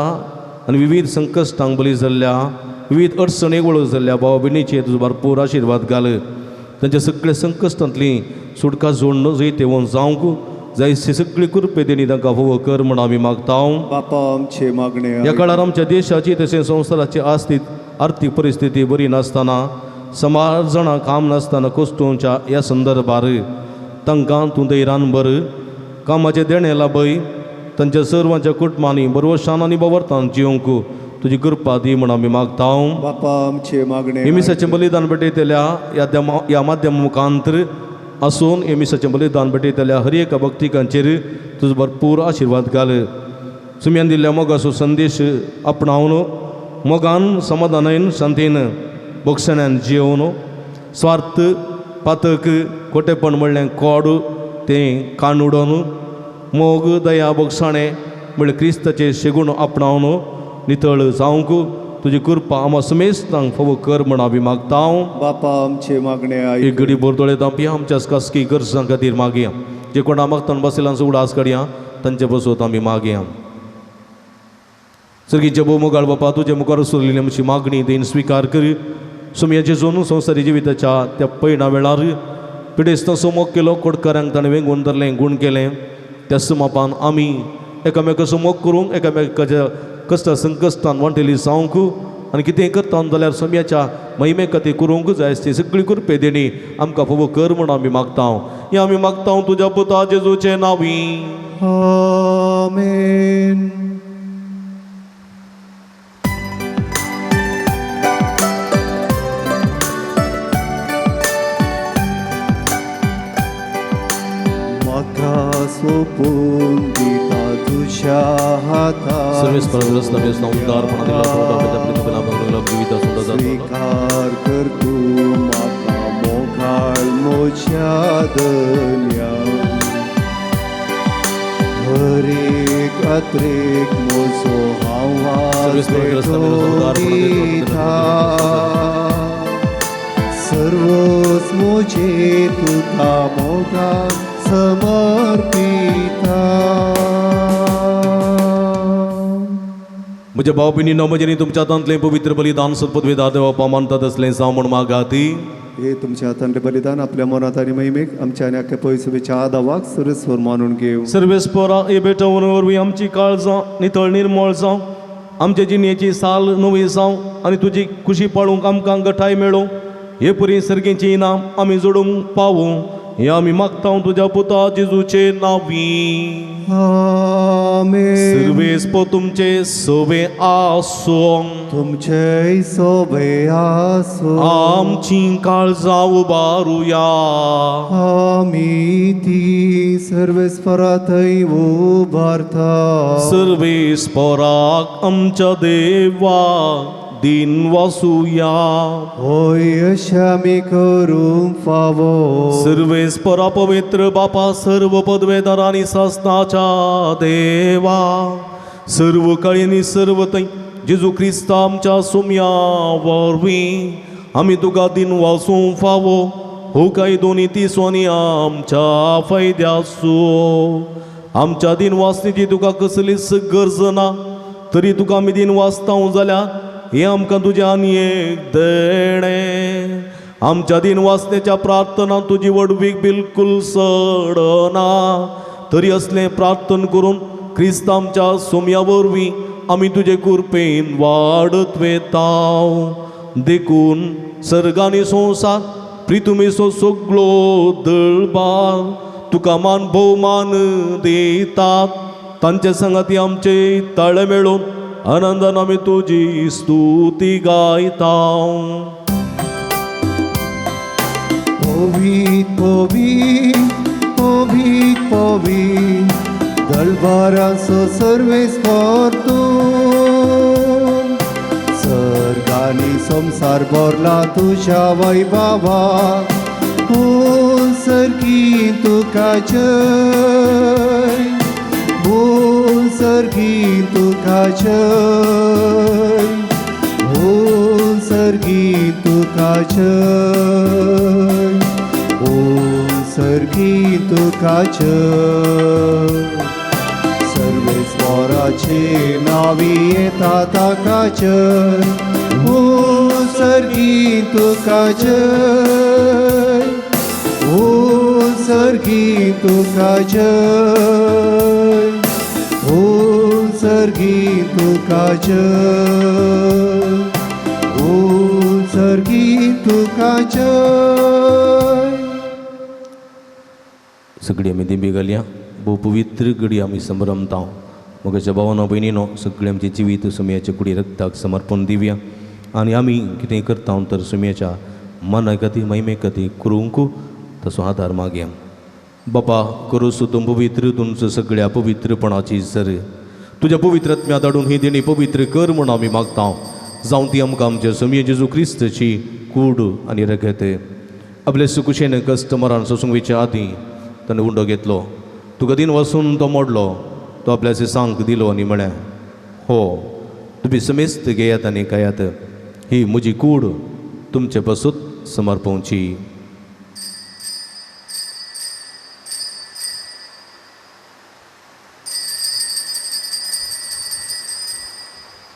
आनी विविध संकश्टांक बली जाल्ल्या, विविध अडचणीक वळख जाल्ल्या भाव भयणीचेर तुजो भरपूर आशिर्वाद घाल. तांच्या सगळ्या संकश्टांतली सुटका जोडणं जैतेवंत जावंक जायसी सगळी कृपे देणी तांकां फावो कर म्हण आमी मागता. बापा आमचे मागणे ह्या आयक. काळार आमच्या देशाची तशेंच संवसाराची आस्थित आर्थीक परिस्थिती बरी नासतना, समाज जाणां काम नासतना कोस्तूंच्या ह्या संदर्भार तांकां तूं धैर्यान बर, कामाचें देणें लाभय. तांच्या सर्वांच्या कुटुंबांनी बरवशान आनी बवरतान जिवंक तुजी कृपा दी म्हण आमी मागता. बापा आमचे मागणे आयक. हेमिसाचें बलिदान भेटयतल्या ह्या माध्यम मुखांतर आसून हेमिसाचें बलिदान भेटयतल्या हर एका भक्तिकांचेर तुजो भरपूर आशिर्वाद घाल. सुम्यान दिल्ल्या मोगाचो संदेश आपणावन मोगान, समाधानान, शांतीन, बक्षण्यान जियोवन स्वार्थ, पातक, खोटेपण म्हणलें कोड तें कान उडोवन मोग, दया, बक्षाणें म्हणल्यार क्रिस्ताचें शेगूण आपणावन नितळ जावंक तुजी कृपा आमा समेस्तांक फावो कर म्हण आमी मागता. बापा आमचे मागणे एक आयक. घडी बोरदोळे दांपया आमच्या खासगी गरजां खातीर मागया. जे कोणा मागतान बसयलांचो उडास काडया, तांचे बसोत आमी मागया. सर्गीचे भोव मोगाळ बापा, तुजे मुखार उरलेली आमची मागणी देन स्विकार कर. सुमयाचे जोनू संवसारी जिविताच्या त्या पयणा वेळार पिडेस्तांचो मोग केलो, कोडकारांक ताणें वेंगून धरलें, गूण केलें. त्या सुमापान आमी एकामेकाचो मोग करूंक, एकामेकाच्या कश्टा संकश्टान वांटेली जावंक आनी कितेंय करता जाल्यार सोम्याच्या महिमे खातीर करूंक जाय ती सगळी कृपे देणी आमकां फावो कर म्हूण आमी मागता. हें आमी मागता तुज्या पुता जेजूचे नांवी. आमेन. म्हाका सोपून दिता तुज्या हातान. स्वीकार कर तूं म्हाका मोगाळ म्हज्या धन्या, हरेक अत्रेक म्हजो आवाज पेटोवन दिता. सर्वच म्हजे तुका मोगान समर्पिता. म्हज्या भाव भयणीनो, म्हजें तुमच्या हातांतलें पवित्र बलिदान सत्पदवेदा देवा मानतात असलें जावं म्हूण मागाती. हे तुमच्या हातांतलें बलिदान आपल्या मनात आनी महिमेक आमच्या आनी आख्या पयसुबेच्या आदावाक सर्वेस्पर मानून घेवं. सर्वेस्परा, हे भेटवण वरवीं आमची काळजां नितळ निर्मळ जावं, आमचे जिणेची साल नवी जावं आनी तुजी खुशी पाळूंक आमकां गठाय मेळूं. हे परी सर्गीचीं इनाम आमी जोडूंक पावूं, हें आमी मागता तुज्या पुता जेजूचे नांवी. आमेन. सर्वेस्पर तुमचे सवे आसूं. तुमचे सोबे आसो. आमची काळजां उबारुया. आमी ती सर्वेस्परा थंय उबारता. सर्वेस्पराक आमच्या देवा दिन वासुया. होय अशें आमी करूंक फावो. सर्वेस्परा पवित्र बापा, सर्व पदवेदार आनी सासनाच्या देवा, सर्व कळींनी सर्व थंय जेजू क्रिस्ता आमच्या सुम्या वरवीं आमी तुका दिन वासूंक फावो. हो काय दोनी तिसवांनी आमच्या फायद्याचो. आमच्या दिन वासनीची तुका कसलीच गरज ना, तरी तुका आमी दिन वाचता जाल्यार हें आमकां तुजें आनी एक देणें. आमच्या दिन वाचण्याच्या प्रार्थना तुजी व्हडवीक बिलकूल सडना, तरी असलें प्रार्थना करून क्रिस्त आमच्या सोम्या वरवीं आमी तुजे कृपेन वाडत वेताव. देखून सर्गांनी संवसार प्रितुमेचो सगळो दळबार तुका मान भोवमान दितात. तांचे संगाती आमचे ताळे मेळून आनंदान आमी तुजी स्तुती गायता. पवीत पवीत पवीत पवीत दळबाराचो सर्वेस्पर तूं, सर्गांनी संवसार भरला तुज्या वैभवा. ओ सर्गी तुका जय, ओ सर्गी तुका जय, ओ सर्गी तुका जय, ओ सर्गी तुका जय. सर्वेस्पराचे नावी येता ताका जय, ओ सर्गी तुका जय, ओ सर्गी तुका जय, ओ सर्गी तुका जय, ओ सर्गी तुका जय. सगळी आमी दिंबी घालया. भोव पवित्र घडी आमी संभ्रमता. म्हज्या भावानो भयणीनो, सगळें आमचें जिवीत सुमयाच्या कुडी रक्ताक समर्पण दिवया आनी आमी कितें करता तर सुमयाच्या मना खातीर महिमे खातीर करूंक तसो आदार मागया. बापा करूस तूं पवित्र तुमचो सगळ्या पवित्रपणाची सर तुज्या पवित्र आत्म्या धाडून ही देणी पवित्र कर म्हूण आमी मागता. जावं ती आमकां आमच्या सुमये जेजू क्रिस्तची कूड आनी रगत. आपले सुकुशेन कश्ट मरण सोसूंक वयच्या आदीं ताणें उंडो घेतलो, तुका दिन वसून तो मोडलो, तो आपल्या सांक दिलो आनी म्हळें, हो तुमी समेस्त घेयात आनी खायात, ही म्हजी कूड तुमचे पासून समर्पवची.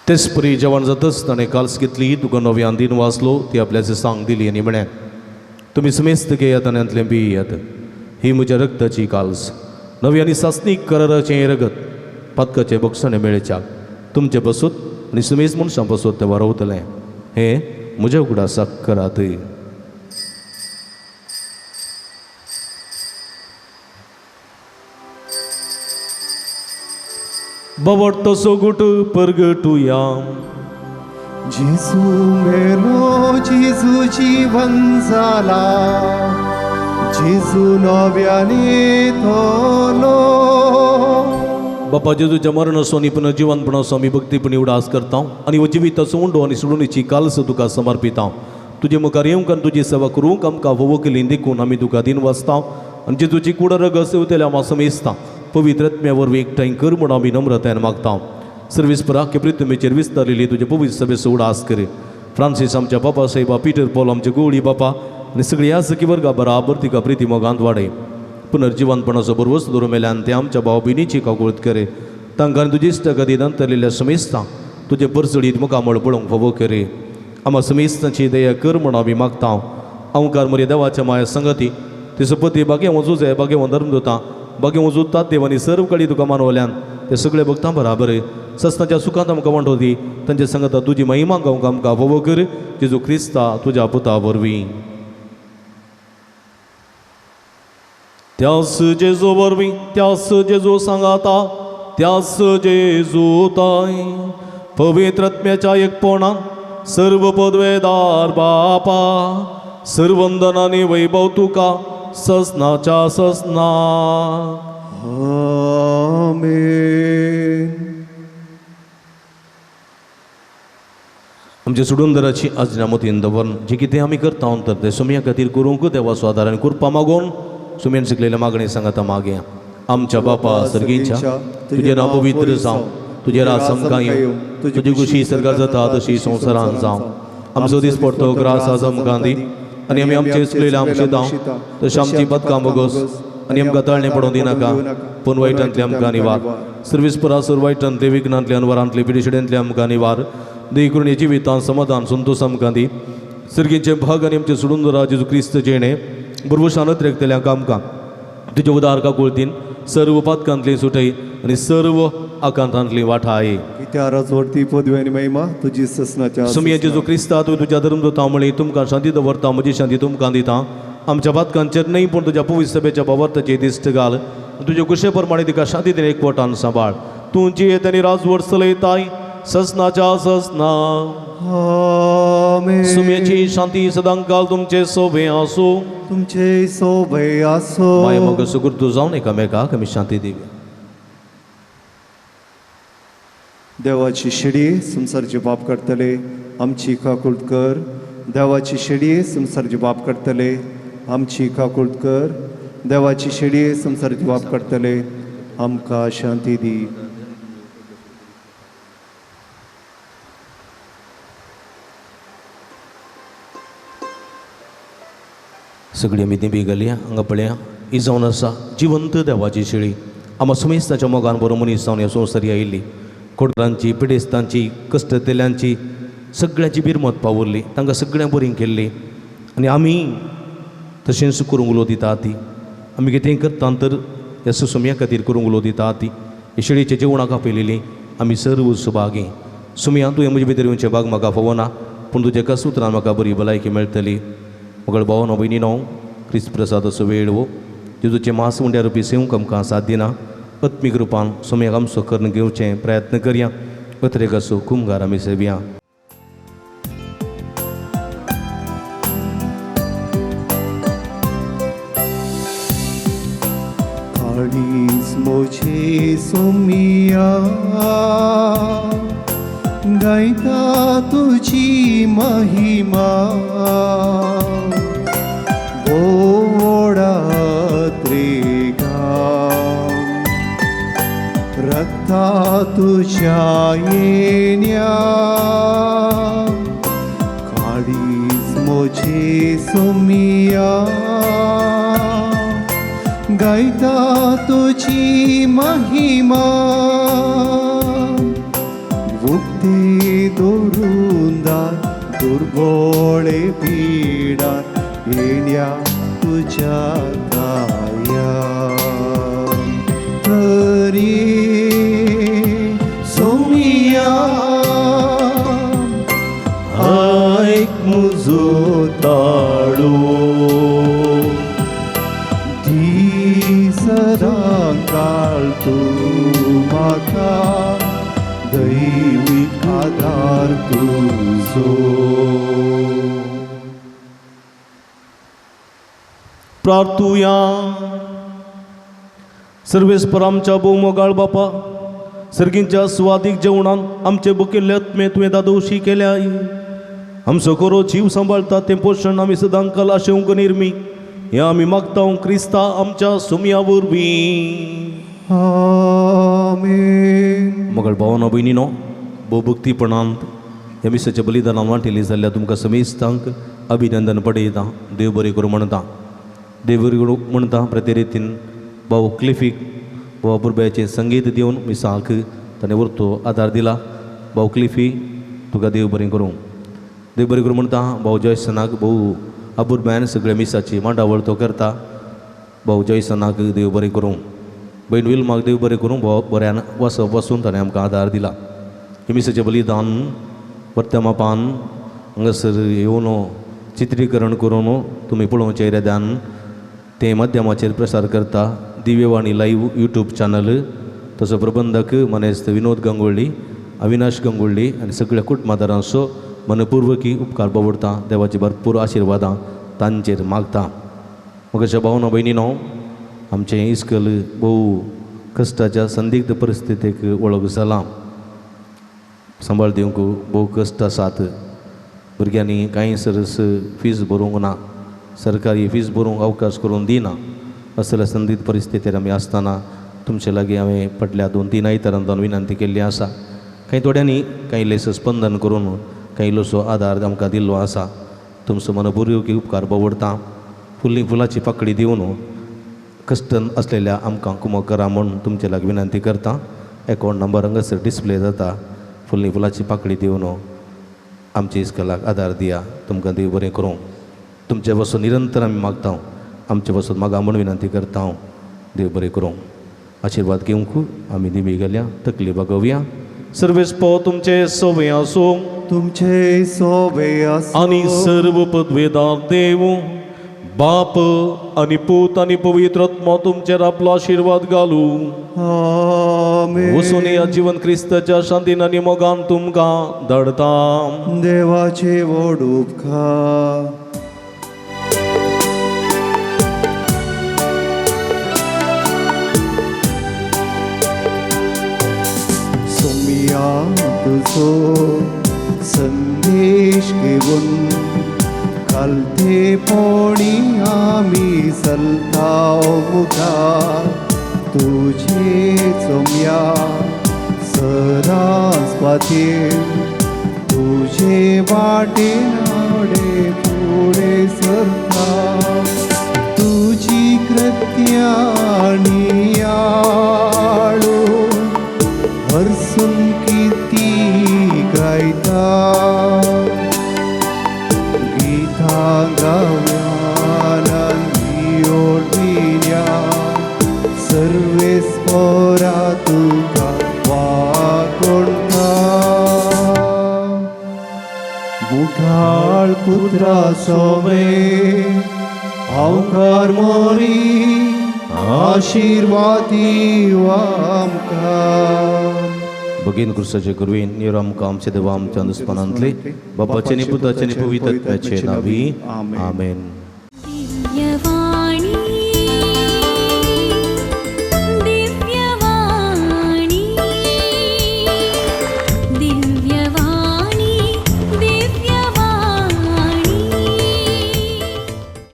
तेच परी जेवण जातच ताणें काल्स घेतली, तुका नव्यान दिन वाचलो, ती आपल्या सांग दिली आनी म्हळें, तुमी समेस्त घेयात आनी हांतलें पियात, ही म्हज्या रक्ताची काल्स, नवी आनी सासणीक कराराचें रगत, पातकाचें बक्षणें मेळच्याक तुमचे पासून आनी समेस्त मनशां पासून तें वारवतलें. हें म्हज्या उगडासाक करात. बाबट सोगुट परगटुया. जेजू मेलो, जेजू जीवन जाला, जेजू नव्याने थोलो. बापा जेजूच्या मरणाचो आनी पुनर्जिवनपणाचो आमी भक्तीपणी उडास करता आनी हो जिविताचो उंडो आनी सोडणीची कालस तुका समर्पिता. तुजे मुखार येवंक आनी तुजी सेवा करूंक आमकां फोवो केली देखून आमी तुका दिन वाचता आनी जेजूची कूड रगत सेवतल्या आमकां समेजता. पवित्र आत्म्या वरवीं एकठांय कर म्हूण आमी नम्रतायेन मागता. सर्वीस पराख्य पृथ्वीचेर विस्तारिल्ली तुजे पवित्र सभेचो उडास कर. फ्रांसीस आमच्या बापा साहेबा, पीटर पॉल आमचे गोवळी बापा आनी सगळी ह्या सखी वर्गा बराबर तिका प्रिती मोगांत वाडय. पुनर्जिवनपणाचो बरवस दवरून मेल्यान ते आमच्या भाव भयणीची काकुळत करे. तांकां तुजी इश्टागती नंतरलेल्या समेस्तां तुजें परजळीत मुखामळ पळोवंक फावो करे. आमा समेस्तांची दया कर म्हूण आमी मागता. अंकार मरे देवाच्या माया संगती ते सपती बागे वचूं बागे धर्मदुतां बागे वचूं देव आनी सर्व कडी तुका मानवल्यान ते सगळे भक्तां बराबर सस्नाच्या सुखांत आमकां वांटो दी. तांचे संगता तुजी महिमा गावंक आमकां फावो कर. जेजू क्रिस्ता तुज्या पुता वरवीं. त्यास जेजू वरवीं, त्यास जेजू सांगाता, त्यास जेजू ताय पवित्र आत्म्याच्या एकपणान सर्व पदवेदार बापा सर्वंदनानी वैभव तुका ससनाच्या ससना. आमेन. आमच्या सुडुंदराची आज्ञा मतीन दवरून जे कितें आमी करता तर तें सुमया खातीर करूंक देवाचो आदार आनी कृपा मागून सुमयान शिकलेल्या मागणी सांगाता मागया. आमच्या बापा सर्गींच्या, तुजें नांव पवित्र जावं, तुजें राज आमकां येवं, तुजी खुशी सर्गार जाता तशी संवसारान जावं. आमचो दीस पडतो ग्रास आज आमकां दी आनी आमी आमचे चुकलेले आमचे दाव तशें आमची पदकां बोगस आनी आमकां तळणें पडोवंक दिनाका, पूण वायटांतले आमकां निवार. सर्वीस परासर वायटांतले विघ्नांतले अनवरांतले पिडेशिडेंतले आमकां निवार. देखून हे जिवितान समाधान संतोष आमकां दी. सर्गींचे भाग आनी आमचे सोडून दरा जेजू क्रिस्त जेणे बरवशानत रेखतल्या आमकां तुज्या उदार काकुळतीन सर्व पातकांतली सुटय आनी सर्व आकांतांतली वाठाय. कित्या राजवरती पदवी आनी महिमा तुजी ससनाच्या सुमया जेजू क्रिस्ता तूं तुज्या धर्मदूता म्हळी तुमकां शांती दवरता, म्हजी शांती तुमकां दिता. आमच्या पातकांचेर न्हय पूण तुज्या पवित्र सभेच्या बाबर्ताची दिश्ट घाल. तुजे कुशे प्रमाणे तिका शांती दिवन एकवटान सांबाळ. तूं जियेत आनी राजवट चलयताय ससनाच्या ससना. आमेन. सुमयेची शांती सदांकाल तुमचे सोबे आसूं. तुमचे सोबे आसो. माय मग सुकृत जावन एकामेकाक आमी शांती दिवया. देवाची शिडी संवसारचे बाप करतले आमची काकुळट कर. देवाची शिडी संवसारचे बाप करतले आमची काकुळट कर. देवाची शिडी संवसारचे बाप करतले आमकां शांती दी. सगळी आमी दिंबी घालया. हांगा पळया ही जावन आसा जिवंत देवाची शेळी. आमा सुमेस्ताच्या मोगान बरो मनीस जावन ह्या संवसारी आयिल्ली. कोडरांची पिडेस्तांची कश्टतेल्यांची सगळ्यांची बिरमत पावरली, तांकां सगळ्यां बरी केल्ली. आनी आमी तशेंच करूंक उलो दिता ती. आमी कितेंय करता तर ह्या सुसुम्या खातीर करूंक उलो दिता ती. हे शेळीच्या जेवणाक आपयलेली आमी सर्व सुभागी. सुमया तुवें म्हजे भितर येवचें भाग म्हाका फावना, पूण तुज्या एका सुत्रान म्हाका बरी भलायकी मेळटली. मगळ भावनो भयणीनो, क्रिस्त प्रसादाचो वेळ हो जेजूचें मास उंड्या रुपी सेवंक आमकां साथ दिना. आत्मीक रुपान सुमयाक आमचो करून घेवचें प्रयत्न करया. पत्रेकाचो कुमगार आमी सेवया. काळीज म्हजें सोमिया गायता तुजी महिमा. गोडा त्रिगा रक्ता तुझ्या येण्या. काळीज म्हजें सोमिया गायता तुजी महिमा. उक्ती दवरून दुर्बोळे पिडार येण्या तुज्या दाया. तरी सोमिया आयक म्हजो ताळो दी सदांकाळ तूं म्हाका दैवीक आदार तुजो. प्रार्थुया. सर्वेस्पर आमच्या भोवमोगाळ बापा, सर्गींच्या सुवादीक जेवणान आमचे बुकिल्ले आत्मे तुवें दादोशी केल्याय. आमचो खरो जीव सांबाळटा तें पोशण आमी सदांकाल आशेवंक निर्मी हें आमी मागता क्रिस्ता आमच्या सुमया वरवीं. आमेन. मगळ भावनो भयणीनो, भोवभक्तीपणान ह्या मिसाच्या बलिदानान वांटेली जाल्ल्या तुमकां समेस्तांक अभिनंदन पडयता. देव बरें करूं म्हणटा. देव बरें करूं म्हणटा. प्रति रितीन भाव क्लिफीक भाव पुरब्याचें संगीत दिवन मिसाक ताणें वरतो आदार दिला. भाव क्लिफी तुका देव बरें करूं. देव बरें करूं म्हणटा. भाव जॉयसनाक भाऊ अपुरब्यान सगळ्या मिसाची मांडावळ तो करता. भाव जॉयसनाक देव बरें करूं. भयण विल्माक देव बरें करूं. भाव बऱ्यान वसप वसून ताणें आमकां आदार दिला. हे मिसाचें बलिदान परत्या मापान हांगासर येवन चित्रीकरण करून तुमी पळोवचें इराद्यान तें माध्यमाचेर प्रसार करता दिव्यवाणी लायव्ह यूट्यूब चॅनल. तसो प्रबंधक मनेस्त विनोद गंगोळ्ळी, अविनाश गंगोळ्ळी आनी सगळ्या कुटुंबादारांचो मनपूर्वकी उपकार बावडटा. देवाची भरपूर आशिर्वादां तांचेर मागता. म्हज्या भावनो भयणीनो, आमचें इस्कल भोव कश्टाच्या संदिग्ध परिस्थितीक वळख जालां. सांबाळ दिवंक भोव कश्ट आसात. भुरग्यांनी कांय सरस फीज भरूंक ना, सरकारी फीज भरूंक अवकाश करून दिना. असल्या संदिग्ध परिस्थितीर आमी आसतना तुमचे लागीं हांवें फाटल्या 2-3 आयतारांतल्यान विनंती केल्ली आसा. कांय थोड्यांनी कांय इल्लेसो स्पंदन करून कांय इल्लोसो आदार आमकां दिल्लो आसा. तुमचो मनपूर्वक उपकार पवडता. फुल्ली फुलाची पाकळी दिवन कश्टन असलेल्या आमकां कुमक करा म्हूण तुमचे लागीं विनंती करता. एकावंट नंबर हांगासर डिस्प्ले जाता. फुल्ली फुलाची पाकळी दिवन आमच्या इस्कलाक आदार दिया. तुमकां देव बरें करूं. तुमचे पासून निरंतर आमी मागता, आमचे पासून मागा म्हूण विनंती करता. देव बरें करूं. आशिर्वाद घेवंक आमी दिमी गेल्या तकली बागोवया. सर्वेस्पो तुमचे सोवे आसूं, तुमचे सोवे आसूं आनी सर्व पदवेदार देव बाप आनी पूत आनी पवित्र आत्मो तुमचेर आपलो आशिर्वाद घालूं. आमेन. वसून ह्या जिवन क्रिस्ताच्या शांतीन आनी मोगान तुमकां धाडता. देवाचे व्हड उपकार. सोमिया तुजो संदेश घेवन खालते पोणी आमी चलता मुखार. तुझे सोम्या सदांच पातयेन तुझे वाटेन आडे फुडें सरता. तुजी कृत्या नियाळून हरसून किती गायता. गीतां गावया ओडविया सर्वेस्परा तुका वाकोणता. मुखाळ पुत्रा सोवे अवकार मोरी आशिर्वादी आमकां. भगीन क्रुसाचे गुरवीन निरो आमकां आमचे देवा आमच्या दुस्मानांतले बापाचे आनी पुताचे आनी पवित्र आत्म्याचे नांवी आमेन. दिव्यवाणी.